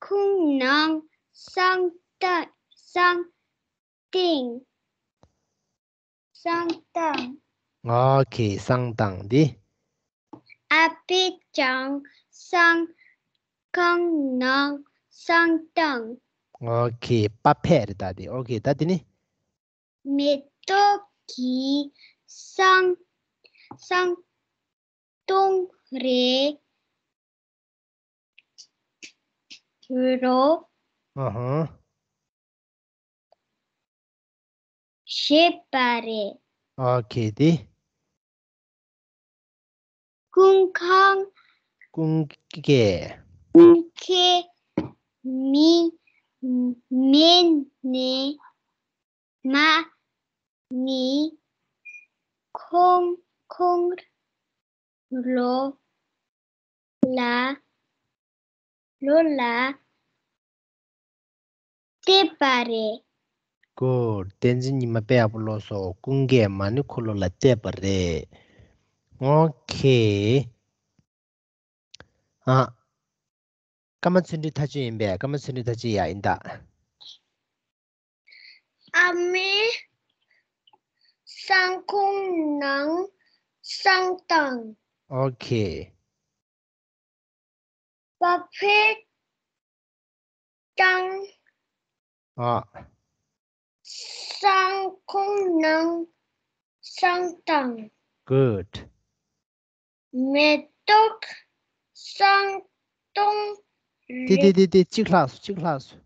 ཁུང་ནང་བསང་བཏང་བསང་བཏང་། བསང་བཏང་། ཨོ་ཁེ། བསང་བཏང་འདི། ཨ་ཕས་ཀྱང་བསང་ཁང་ནང་བསང་བཏང་། ཨོ་ཁེ། པ་ཕས་རེད་ད་འདི། ཨོ་ཁེ། ད་འདི་ནི། མེ་ཏོག་གིས་བསང་བསང་གཏོང་རེ་རོགས་ཨ་ཧ། བྱས་པ་རེད། ཨོ་ཁེ། དེ། ཀུན་ཁང་། ཀུན་དགའི། ཀུན་དགའི་མི་མེད་ནས་མ་ཎི་ཁོང་ཁོང་ལོ་ལ་ལོ་ལ་གཏད་པ་རེད། གུཌ། བསྟན་འཛིན་ཉི་མ་དཔེ་ཡག་པོ་ཀློག་སོང་། ཀུན་དགའི་མ་ཎི་འཁོར་ལོ་ལ་གཏད་པ་རེད། ཨོ་ཁེ། ཨ། ཀརྨ་ཚུལ་ཁྲིམས་ཐག་གཅོད་ཡིན་པས། ཀརྨ་ཚུལ་ཁྲིམས་ཐག་གཅོད་ཡ་ཡིན་ད། ཨ་མའི་སྲང་ཁོང་ནང་སྲང་དང་། ཨོ་ཁེ། པ་ཕས་སྲང་ཨ། སྲང་ཁོང་ནང་སྲང་དང་། Good. མེ་ཏོག་སྲང་སྟོང་ཏི་རེ། ཏི་ཏི་ཏི་གཅིག་ལྷག་སོང་། གཅིག་ལྷག་སོང་།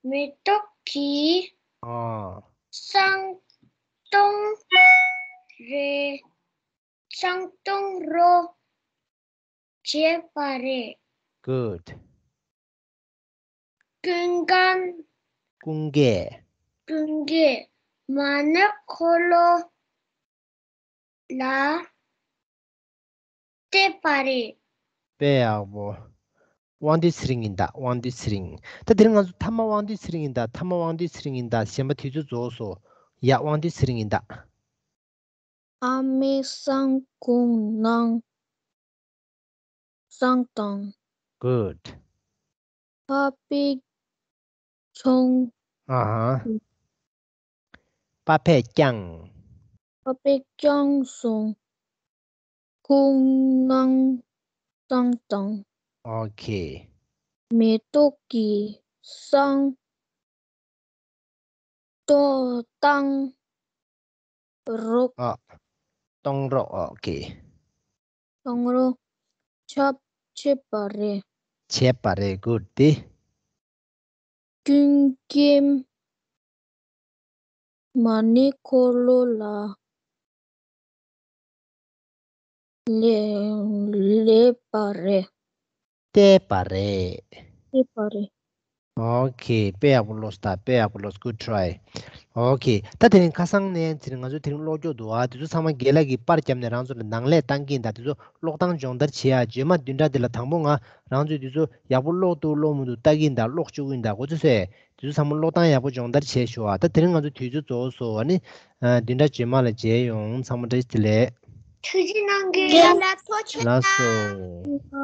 མེ་ཏོག་གི་ཨ། སྲང་སྟོང་རེ། སྲང་སྟོང་རོ་བྱས་པ་རེད། Good. ཀུན་མཁྱེན། ཀུན་མཁྱེན། ཀུན་མཁྱེན་མ་ཎི་འཁོར་ལོ་ལ་བལྟས་པ་རེད། དཔེ་ཡག་པོ། དབང་འདུས་ཚེ་རིང་ཡིན་ད། དབང་འདུས་ཚེ་རིང་། ད་དེ་རིང་ང་ཚོ་ཐ་མ་དབང་འདུས་ཚེ་རིང་ཡིན་ད། ཐ་མ་དབང་འདུས་ཚེ་རིང་ཡིན་ད། གཞན་པ་དུས་ཚོད་རྫོགས་སོང་། ཡ། དབང་འདུས་ཚེ་རིང་ཡིན་ད། ཨ་མའི་སྲང་ཁོང་ནང་སྲང་དང་། Good. པ་ཕས་བསྐྱངས། ཨ་ཧ། པ་ཕས་བསྐྱངས། པ་ཕས་བསྐྱངས་སོང་། ཁོང་ནང་སྲང་དང་། ཨོ་ཁེ། མེ་ཏོག་གི་སྲང་སྟོང་སྟོང་རོ། ཨ། སྟོང་རོ། ཨོ་ཁེ། སྟོང་རོ་ཆགས་བྱས་པ་རེད། བྱས་པ་རེད། Good. དེ། ཀུན་མཁྱེན་མ་ཎི་འཁོར་ལོ་ལ་ལེ་ལེ་པ་རེད། བལྟས་པ་རེད། བལྟས་པ་རེད། ཨོ་ཁེ། དཔེ་ཡག་པོ་ཀློག་སོང་ད། དཔེ་ཡག་པོ་ཀློག་སོང་། Good try. ཨོ་ཁེ། ད་དེ་རིང་ཁ་སང་ནས་དེ་རིང་ང་ཚོ་དེ་རིང་ཀློག་རྒྱུ་འདུག་ཨ། དེ་ཚོ་ཚང་མ་རྒན་ལགས་ཀྱིས་པར་བརྒྱབ་ནས་རང་ཚོ་ལ་ནང་ལས་བཏང་གི་ཡིན་ད། དེ་ཚོ་ཀློག་སྟངས་སྦྱོང་བརྡར་བྱེད་ཡ། བརྗོད་མ་བདུན་ཕྲག་འདི་ལ་དང་པོ་ང་རང་ཚོས་དེ་ཚོ་ཡག་པོ་ཀློག་འདུག་ཀློག་མི་འདུག་ལྟ་གི་ཡིན་ད། ཀློག་བཅུག་གི་ཡིན་ད། གོ་ཚོད་སོང་། དེ་ཚོ་ཚང་མ་ཀློག་སྟངས་ཡག་པོ་སྦྱོང་བརྡར་བྱས་ཤོག་ཨ། ད་དེ་རིང་ང་ཚོ་དུས་ཚོད་རྫོགས་སོང་། ཨ་ནི་བདུན་ཕྲག་རྗེས་མ་ལ་མཇལ་ཡོང་། ཚང་མ་བཀྲ་ཤིས་བདེ་ལེགས། ཐུགས་རྗེ་གནང་གི། རྒན་ལགས་ཐུགས་རྗེ་ཆེ། ལགས་སོ།